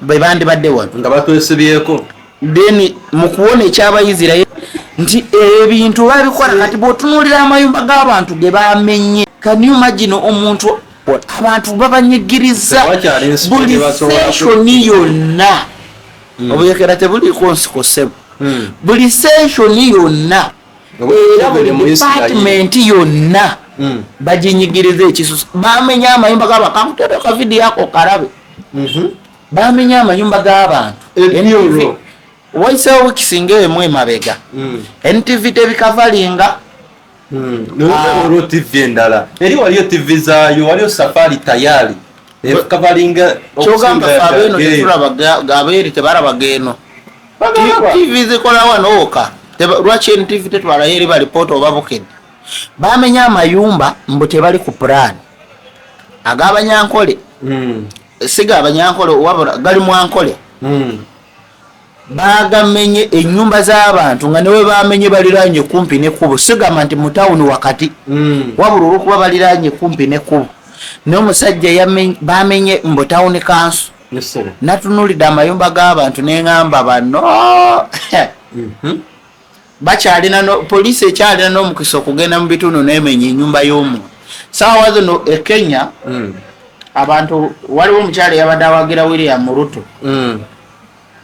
be bandibadde wano nga batwesibyeko. Then mu kuwona ekyabayisirairi nti ebintu babikola. Kati bw'otunuulira amayumba g'abantu ge bamenye, can you imagine omuntu, abantu babanyigiriza Tewakyali nsiko buli gye basobola session yonna. Obuyekera tebuliiko nsiko ssebo. Buli session yonna Oba era buli mu Isiraeri. department yonna. Baginyigiriza ekisusu, bamenya amayumba g'abantu. Ka video ako kalabe. Bamenya amayumba g'abantu. Ebyolo. Waisewo wiiki emu emabega, NTV tebikavalinga. Olwo TV endala eri waliyo, TV zaayo waliyo Safari Tayari ekavalinga. Kyogamba fe abeeno tetulaba, abeeri tebalaba geeno. TV zikola wano woka. Lwaki NTV tetwalayo eri balipoota oba Bukedde? Bamenya amayumba mbu tebali ku pulaani ag'Abanyankole, si g'Abanyankole wabula gali mwankole. Bagamenye ennyumba z'abantu nga newe bamenye baliranye kumpi nekkubo. Sigamba nti mu tawuni wakati, wabula olwokuba baliranye kumpi nekkubo, naye omusajja bamenye mbu town council. Natunulidde amayumba g'abantu neŋŋamba bano bakyalina poliisi ekyalina n'omukisa okugenda mu bitundu nemenya ennyumba y'omuntu. Saawa zino e Kenya abantu, waliwo omukyala eyabadde awagira William Ruto,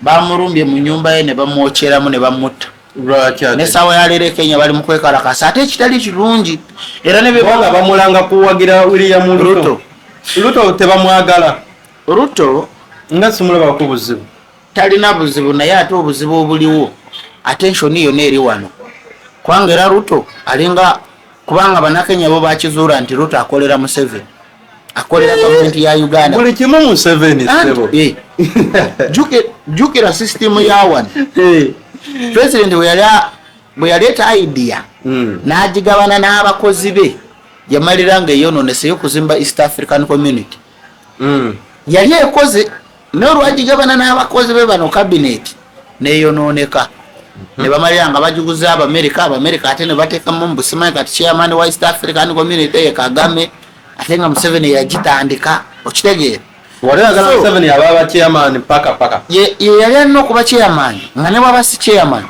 bamulumbye mu nyumba ye ne bamwokyeramu ne bamutta. Lwaki ate? Nesaawa yaleero e Kenya bali mu kwekalakasa, ate ekitali kirungi era ne Kubanga bamulanga kuwagira William Ruto. Ruto. Ruto tebamwagala. Ruto nga simulabako buzibu. Talina buzibu, naye ate obuzibu obuliwo, attention yonna eri wano, kubanga era Ruto alinga, kubanga Bannakenya bo bakizuula nti Ruto akolera Museveni, akolera gavumenti ya Uganda. Buli kimu Museveni, ssebo. Jjukira sisitimu ya wano. President bwe yaleeta idea n'agigabana n'abakozi be, yamalira nga eyononeseyo okuzimba East African Community. Yali ekoze, naye olwagigabana n'abakozi be bano cabinet, neyononeka, ne bamalira nga bagiguza Abamerika. Abamerika ate ne bateekamu mubusimanyi kati chairman wa East African Community ye Kagame, ate nga Museveni yagitandika, okitegeera? Wali oyagala Museveni aba chairman paka paka. Ye yali alina okuba chairman, nga ne bwaba si chairman,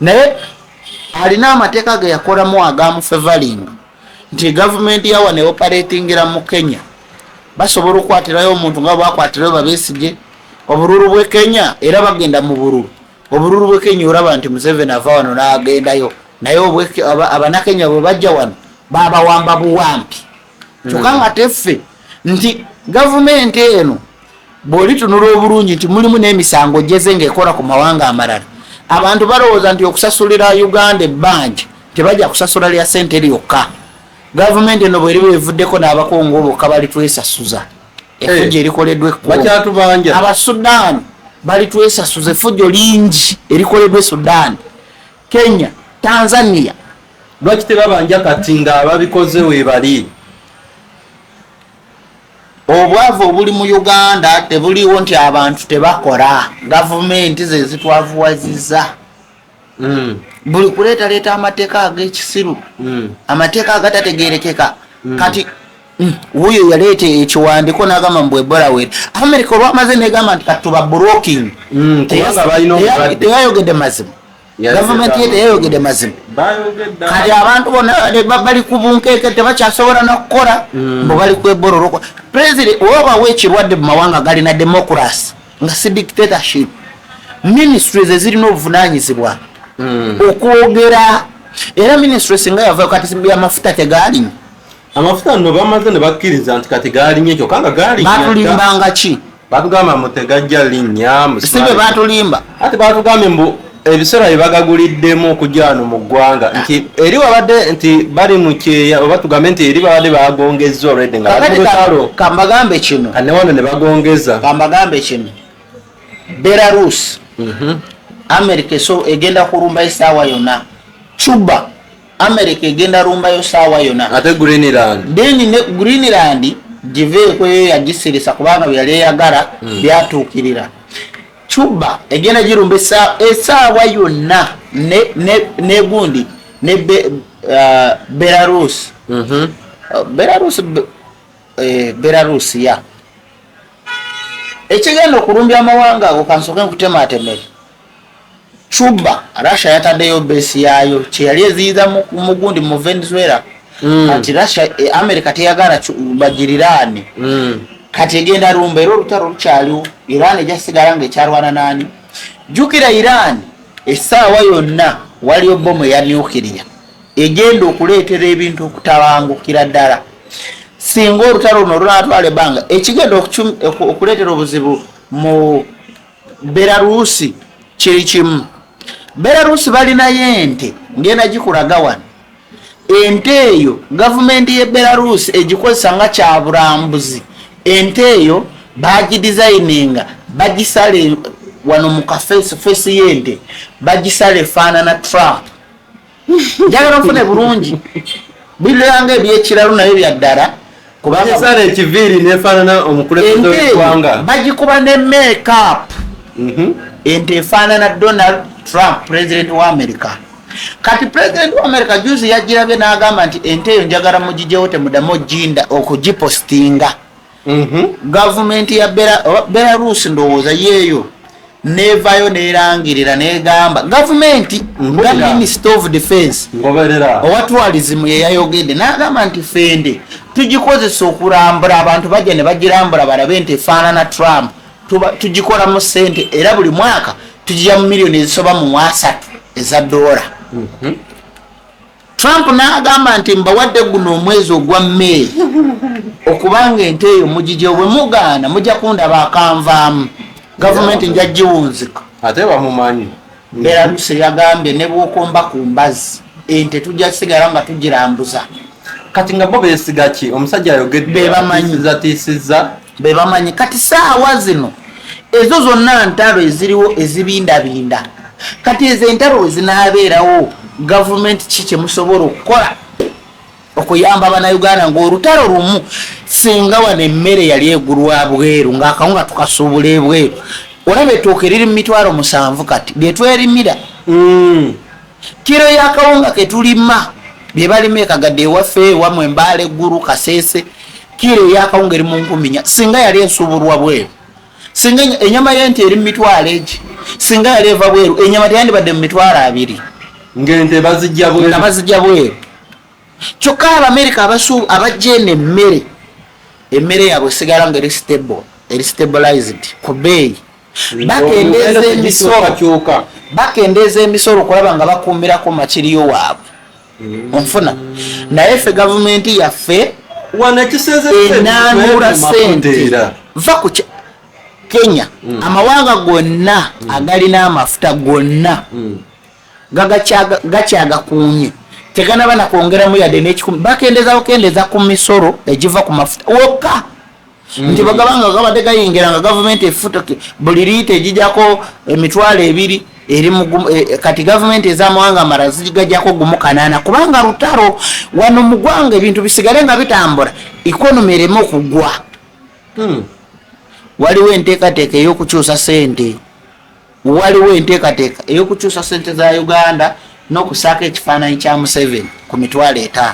naye alina amateeka ge yakolamu agamufevalinga nti gavumenti yawa ne operatingira mu Kenya, basobola okukwatirayo omuntu nga bwakwatirayo Babesige obululu bwe Kenya, era bagenda mu bululu. Obululu bwe Kenya olaba nti Museveni ava wano n'agendayo, naye Abanakenya bwe bajja wano babawamba buwampi. Kyokka nga teffe nti gavumenti eno bw'olitunula obulungi nti mulimu n'emisango gyeze ng'ekola ku mawanga amalala. Abantu balowooza nti okusasulira Uganda ebbanja tebajja kusasula lya sente lyokka. Gavumenti eno bweriba evuddeko n'abakungu bokka balitwesasuza effujjo erikoleddwa ekkubo. Bakyatubanja. Abasudaani balitwesasuza effujjo lingi erikoleddwa e Sudaani, Kenya, Tanzania. Lwaki tebabanja kati nga ababikoze webali? Obwavu obuli mu Uganda tebuliwo nti abantu tebakola, gavumenti ze zitwavuwaziza. Buli kuleetaleeta amateeka ag'ekisiru, amateeka agatategerekeka. Kati wuyo yaleeta ekiwandiiko n'agamba mbu Ebola were. America olwamaze negamba nti kati tuba blocking. Kubanga balina obulwadde. Teyayogedde mazima. Gavumenti ye teyayogedde mazima. Bayogedde. Kati abantu bonna bali ku bunkeeke, tebakyasobola nakukola, mbu bali ku Ebola. Olwokuba president obawo ekirwadde mu mawanga galina democracy nga si dictatorship, ministries ezirina obuvunanyizibwa okwogera, era ministry singa yavayo kati amafuta tegalinye. Amafuta nno bamaze ne bakkiriza nti kati galinye, kyokka nga galinnya. Batulimbanga ki? Batugamba mbu tegajja linnya. Si bwe batulimba? Ate batugambye mbu ebiseera bye bagaguliddemu okujja wano mu ggwanga nti eri wabadde nti bali mu kyeya, oba tugambe nti eri babadde bagongezza olwedde nga bali mu lutalo. Kambagambe kino. Ne wano ne bagongeza. Kambagambe kino: Belarus, America so egenda kulumbayo esaawa yonna. Cuba, America egenda lumbayo saawa yonna. Ate Greenland? Then ne Greenland giveeko, eyo yagisirisa kubanga byeyali eyagala byatuukirira. Cuba egenda girumba esaawa yonna, negundi ne Belarus. Belarus, Belarus ya ekigenda okulumbya amawanga ago. Kansooke nkutematemere Cuba. Russia yataddeyo base yaayo kyeyali eziyiza mugundi mu Venezuela. Kati Russia, America teyagala bagiriraane. Kati egenda lumba, era olutalo lukyaliwo. Iran ejasigala nga ekyalwana nani? Jjukira Iran essaawa yonna waliyo bomu eya nuclear. Egenda okuleetera ebintu okutabangukira ddala singa olutalo luno lunaatwala ebbanga. Ekigenda okuleetera obuzibu mu Belarusi kiri kimu. Belarusi balinayo ente, ngenda gikulaga wano. Ente eyo gavumenti ye Belarusi egikozesa nga kyabulambuzi. Ente eyo bagidesigninga, bagisala wano mu kafeesi, feesi y'ente bagisala efaanana Trump. Njagala nfune bulungi, biranga ebyekiralu naye byaddala. Kubanga ekiviiri nefaanana omukulembeze w'eggwanga. Bagikuba ne makeup. Ente efaanana Donald Trump, president wa America. Kati president wa America juzi yagirabye n'agamba nti ente eyo njagala mugijewo, temuddamu oginda okugipostinga. Gavumenti ya Belarus ndowooza yeeyo nevayo nerangirira negamba gavumenti nga minister of defense owa tourism yeyayogedde n'agamba nti fende tugikozesa okulambula, abantu bajja ne bagirambula balabe nti efaanana Trump, tugikolamu sente era buli mwaka tugija mu miliyoni ezisoba mu 30 eza dola. Trump n'agamba nti mbawadde guno omwezi ogwa May okubanga ente eyo mugije, bwe mugaana mujja kundaba akanvaamu, gavumenti nja giwunzika. Ate bamumanyi. Belarus yagambye ne bwokomba ku mbazi, ente tujja sigala nga tugirambuza. Kati nga bo beesiga ki? Omusajja ayogedde. Bebamanyi. Tiisiza. Bebamanyi. Kati saawa zino ezo zonna ntalo eziriwo ezibindabinda. Kati ezo entalo we zinaabeerawo, gavumenti ki kyemusobola okukola okuyamba Abanauganda ng'olutalo lumu? Singa wano emmere yali egulwa bweru, ng'akawunga tukasuubula ebweru, olaba ettooke liri mu 70,000 kati lyetwerimira. Kiro y'akawunga ketulima, bye balima ekagadde ewaffe, ewamwe Embaala, Eggulu, Kaseese, kiro ey'akawunga eri mu 4,000. Singa yali esuubulwa bweru, singa enyama y'ente eri mu mitwalo egi, singa yali eva bweru, enyama teyandibadde mu 20,000. Ng'ente bazijja bweru. Nga bazijja bweru. Kyokka Abamerika abajja eno emmere, emmere yaabwe esigala nga eri stable, eri stabilized ku bbeeyi. Bakendeeza emisolo, bakendeeza emisolo okulaba nga bakuumirako makiriyo waabwe. Onfuna? Naye ffe gavumenti yaffe enanula sente va ku Kenya. Amawanga gonna agalina amafuta gonna gakyagakuumye, teganaba nakwongeramu yadde n'ekikumi. Bakendeza bukendeza ku misolo egiva ku mafuta wokka, nti bagabanga gabadde gayingira nga gavumenti efuta buli liita egijako 20,000 eri kati gavumenti ez'amawanga amalala zigajjako 1.8, kubanga lutalo wano mu ggwanga, ebintu bisigale nga bitambula, economy ereme okugwa. Waliwo enteekateeka ey'okukyusa sente, waliwo enteekateeka ey'okukyusa sente za Uganda n'okusaako ekifaananyi kya Museveni ku 50,000.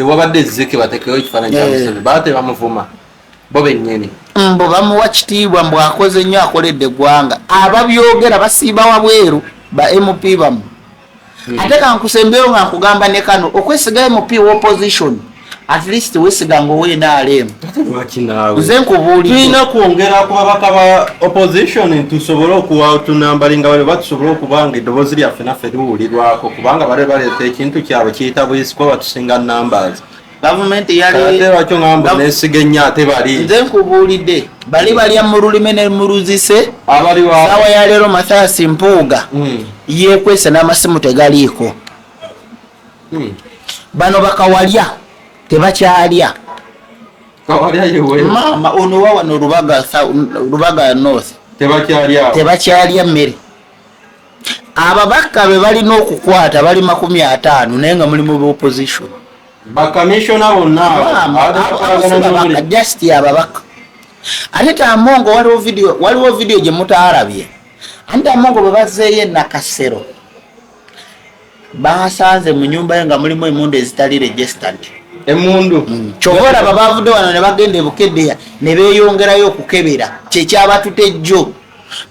Wabadde ezzike batekewo ekifaananyi kya Museveni, baba tebamuvuma bo bennyini. Mbu bamuwa kitiibwa, mbu akoze nnyo, akoledde eggwanga. Ababyogera basiiba wabweru, ba MP bamu. Ate kankusembeyo nga nkugamba ne kano, okwesiga MP wa opposition, at least wesiga nga owa NRM. Lwaki naawe? Nze nkubuulidde. Tulina kwongera ku babaka ba opposition tusobole okuwa tunambalinga bali, batusobole okuba nga eddoboozi lyaffe naffe liwulirwako, kubanga bali baleeta ekintu kyabwe kiyita buyisikuba batusinga numbers. Gavumenti yali Ate lwaki ongamba neesiga ennyo ate bali? Nze nkubuulidde, bali balya mu lulime ne mu luzise. Abaliwa? Saawa ya leero Mathias Mpuuga yeekwese n'amasimu tegaliiko. Bano bakawalya tebakyalya. Kawalya yewe? Maama ono wa wano Rubaga, Rubaga North. Tebakyalya. Tebakyalya mmere. Ababaka be balina okukwata bali 50, naye nga mulimu ba opposition. Bakamishona bonna abo, Maama, abakolagana abo si babaka, n'omuli. just ababaka. Ate Tamongo, waliwo video gye mutaalabye. Ate Amongo bwe bazzeeyo e Nakasero, basanze mu nyumba ye nga mulimu emundu ezitali registered. Emundu? Kyova olaba bavudde wano ne bagenda e Bukeddeya ne beeyongerayo okukebera kyekyabatutejjo.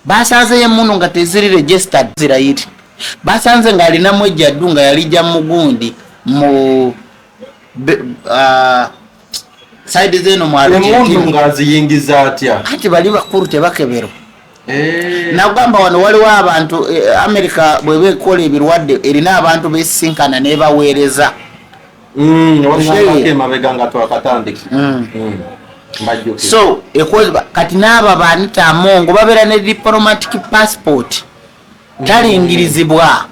Basanzeyo emundu nga teziri registered zirayiri. Basanze ng'alinamu ejjaddu nga yalijja mugundi mu side zeno mu Emundu Argentina. ng'aziyingiza atya? Anti bali bakulu, tebakeberwa. Nagamba wano waliwo abantu, America bweba ekola ebirwadde erina abantu besisinkana nebaweereza. Wangambako emabega nga twakatandika. Mbajjukira. So kati n'abo ba Anita Amongo babeera ne diplomatic passport, talingirizibwa,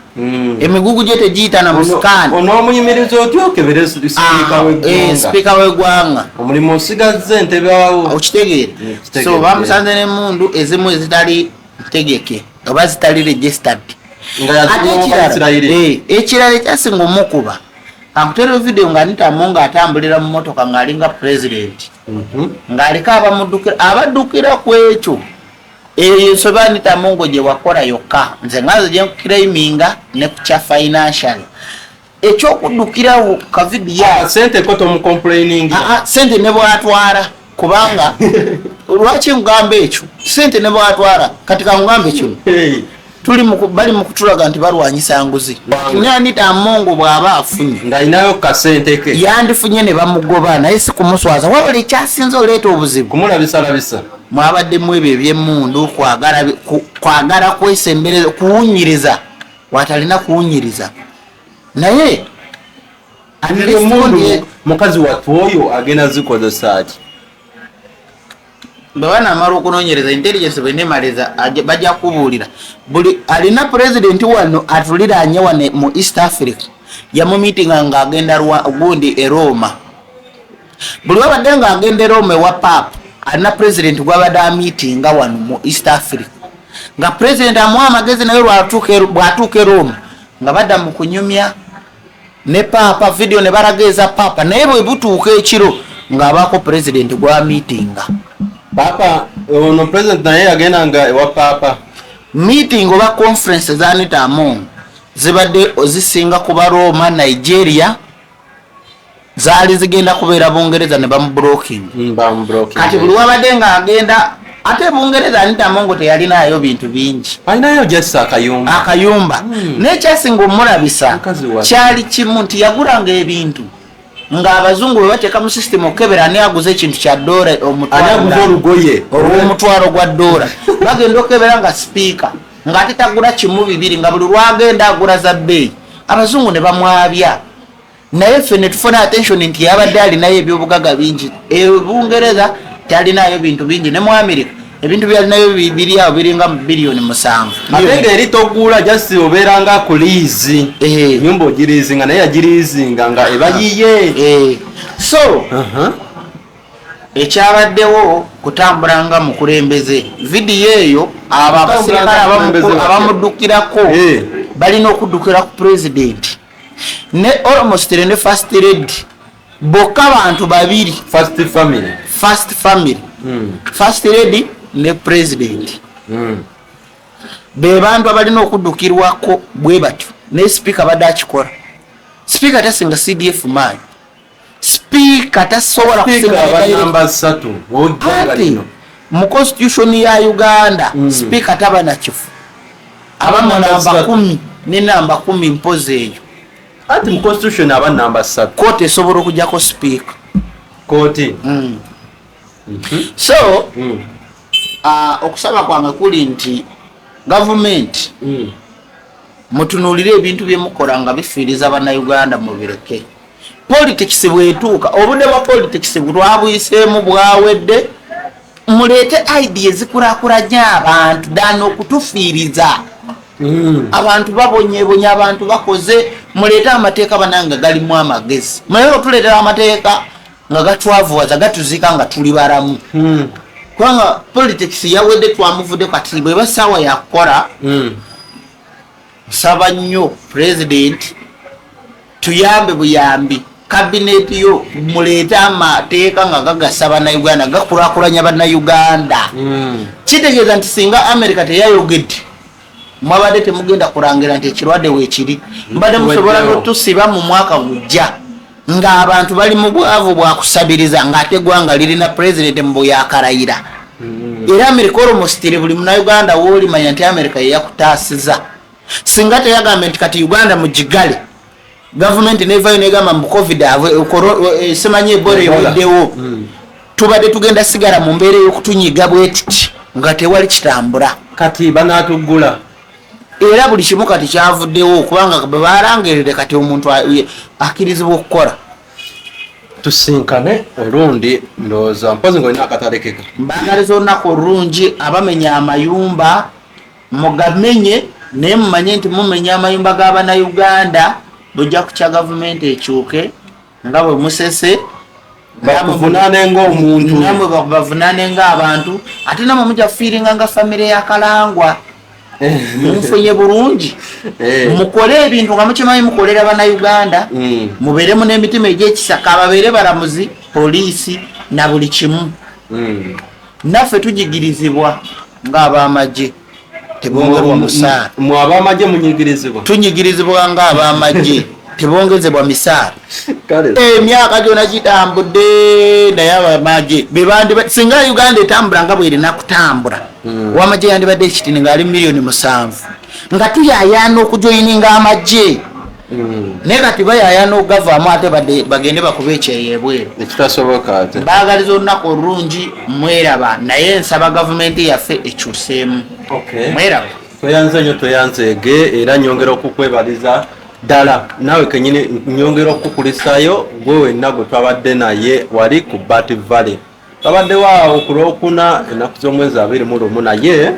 emigugu gye tegiyita na mu scan. Onoomuyimiriza otya okebere sipiika w'eggwanga? Sipiika w'eggwanga. Omulimu osigazza entebe awo. Okitegeera? Okitegeera. So bamusanze n'emundu ezimu ezitali ntegeke oba zitali registered. Nga Ate yazikuba Isirayiri. ekirala ekyasinga omukuba, kankuteereo video nga Anita Amongo atambulira mu motoka ng'alinga president, ng'aliko abamuddukira, abaddukira ku ekyo. Eyo yensobi Anita Amongo gye wakola yokka, nze nga nze gyenkukiraiminga ne ku kya financial ekyokuddukirawo kavidiyo. Sente ko tomucomplaining? Sente ne bwatwala, kubanga lwaki ngamba ekyo, sente ne bwatwala, kati kangambe kino, tuli bali mu kutulaga nti balwanyisa nguzi. Ne Anita Amongo bw'aba afunye ng'alinayo kasente ke, yandifunye ne bamugoba, naye si kumuswaza. Wabula ekyasinze oleeta obuzibu, kumulabisalabisa, mwabaddemu ebyo ebyemmundu, kwagala kwesembereza, kuwunyiriza watalina kuwunyiriza, naye at least emundu mukazi wattu oyo agenda zikozesa ki? Bwe banamala okunoonyereza, intelligence bwenemaliza, bajja kubuulira. Buli alina pulezidenti wano atuliraanye wano mu East Africa yamumiitinga ng'agenda gundi e Roma. Buli wabadde ng'agenda e Roma ewa Paapa, alina pulezidenti gwabadde amiitinga wano mu East Africa, nga pulezidenti amuwa amagezi, naye bw'atuuka e Roma nga badda mu kunyumya ne Paapa, video ne balageeza Paapa, naye bwe butuuka ekiro ng'abaako pulezidenti gwamiitinga. Paapa ono president naye yagendanga ewa Paapa. Meeting oba conference za Anita Among zibadde ozisinga kuba Roma, Nigeria, zaali zigenda kubeera Bungereza ne bamublocking. Bamublocking. Kati buli wabadde ng'agenda ate Bungereza, Anita Amongo teyalinayo bintu bingi. Alinayo just akayumba. Akayumba. Naye kyasinga omulabisa Mukazi wattu. kyali kimu nti yagulanga ebintu ng'abazungu bwe bateeka mu system okukebera ani aguze ekintu kya dola Ani omutwalo aguze olugoye olw'omutwalo gwa dola, bagenda okukebera nga sipiika ng'ate tagula kimu bibiri, nga buli lwagenda agula za bbeeyi, abazungu ne bamwabya. Naye ffe ne tufuna attention nti yabadde alinayo ebyobugaga bingi. E Bungereza talinayo bintu bingi, ne mu America ebintu byalinayo biri awo biringa mu biliyoni 7. Ate ng'eri togula, just obeera nga ku lease. Nyumba ogiriizinga, naye yagiriizinga nga eba yiye. So ekyabaddewo kutambula nga mukulembeze. Vidiyo eyo, abo Kutambula abaserikale nga mukulembeze batya? abamuddukirako balina okuddukira ku pulezidenti ne almost ne first lady bokka, bantu babiri. First family. First family, first lady ne president, be bantu abalina okuddukirwako bwe batyo. Naye sipiika badde akikola. Sipiika tasinga CDF maanyi, sipiika tasobola Sipiika kusinga aba namba 3 w'eggwanga Ate lino. mu constitution ya Uganda, sipiika taba na kifo, aba mu Namba namba 3. 10 ne namba 10 mpozi eyo. Ati mu constitution aba namba 3. Kooti esobola okugjako sipiika. Kooti. So okusaba kwange kuli nti gavumenti, mutunuulire ebintu byemukola nga bifiiriza Bannayuganda, mubireke. Politics bwetuuka, obudde bwa politics twabwiseemu, bwawedde. Muleete idea ezikulakulanya abantu than okutufiiriza. Abantu babonyebonya, abantu bakoze. Muleete amateeka banange galimu amagezi. Muleke otuleetera amateeka nga gatwavuwaza, gatuziika nga tuli balamu, kubanga politics yawedde, twamuvudde. Kati bweba saawa yakukola, nsaba nnyo president tuyambe buyambi, kabineti yo muleete amateeka nga gagasa Bannayuganda, gakulakulanya Bannayuganda. Kitegeeza nti singa America teyayogedde, mwabadde temugenda kulangira nti ekirwadde weekiri, mbadde musobola Kiweddewo. notusiba mu mwaka gujja ng'abantu bali mu bwavu bwakusabiriza, ng'ate eggwanga lirina pulezidenti mu buyakalayira. Era America almost buli Munauganda woolimanya nti America yeyakutaasiza. Singa teyagambye nti kati Uganda mugigale, gavumenti nevayo negamba mu COVID simanyi Ebola Ebola. eweddewo, tubadde tugenda sigala mu mbeera ey'okutunyiga bwe tuti. Nga tewali kitambula. Kati banatugula. Era buli kimu kati kyavuddewo, kubanga bwe balangerere kati omuntu akkirizibwa okukola. Tusinkane olundi, ndowooza mpozi ngaolina akatalekeka. Mbagaliza olunaku olulungi. Abamenya amayumba, mugamenye, naye mumanye nti mumenya amayumba g'abannayuganda. Bujja kukya, gavumenti ekyuke nga bwe musese. Bakuvunaane ng'omuntu. Namwe bavunaane ng'abantu, ate namwe mujja kufiiringa nga famire ya Kalangwa. Munfunye bulungi? Mukole ebintu nga mukimanyi mukolera bannayuganda. Mubeeremu n'emitima egy'ekisaka, ababeere balamuzi, poliisi na buli kimu. Naffe tujigirizibwa ng'abamagye, tebongerwa musaala. Mwe abamagye munyigirizibwa? Tunyigirizibwa ng'abamagye, tebongezebwa misaala. Kale. Emyaka gyona gitambudde, naye abamagye bebandi. Singa Uganda etambula nga bwerina kutambula, owamagye yandibadde ekitini ngaali 7 million, nga tuyayaana okujoyininga amagye. Naye kati bayayaana okugavaamu, ate bagende bakuba ekyeyo ebweru. Ekitasoboka ate. Mbaagaliza olunaku olulungi, mweraba. Naye nsaba gavumenti yaffe ekyuseemu. Mweraba. Tweyanze nnyo, tweyanzeege, era nyongera okukwebaliza ddala naawe kenyini. Nyongera okukukulisayo gwe wenna gwe twabadde naye wali ku Bat Valley. Twabaddewo awo ku Lwokuna, ennaku z'omwezi 21, naye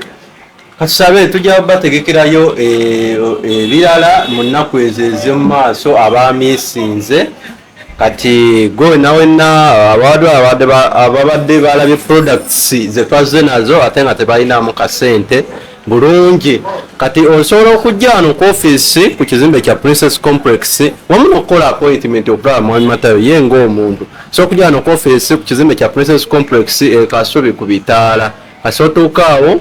katusabe tujja bategekerayo ebirala mu nnaku ezo ez'omu maaso. Abaamiisinze kati gwe wenna wenna ababadde balabye products ze twazze nazo ate nga tebalinamu kasente bulungi, kati osobola okujja wano ku ofiisi ku kizimbe kya Princess Complex wamu n'okukola appointment okulaba Mwami Matayo ye ng'omuntu. So okujja wano ku ofiisi ku kizimbe kya Princess Complex e Kasubi ku bitaala, kasi otuuka awo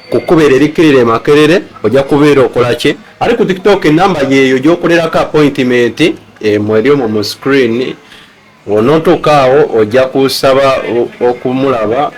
ku kkubo erikkirira e Makerere, ojja kubeera okola ki? Ali ku TikTok, enamba yeeyo gy'okolerako appointment mweri omwo mu screen. Onootuuka awo ojja kusaba okumulaba.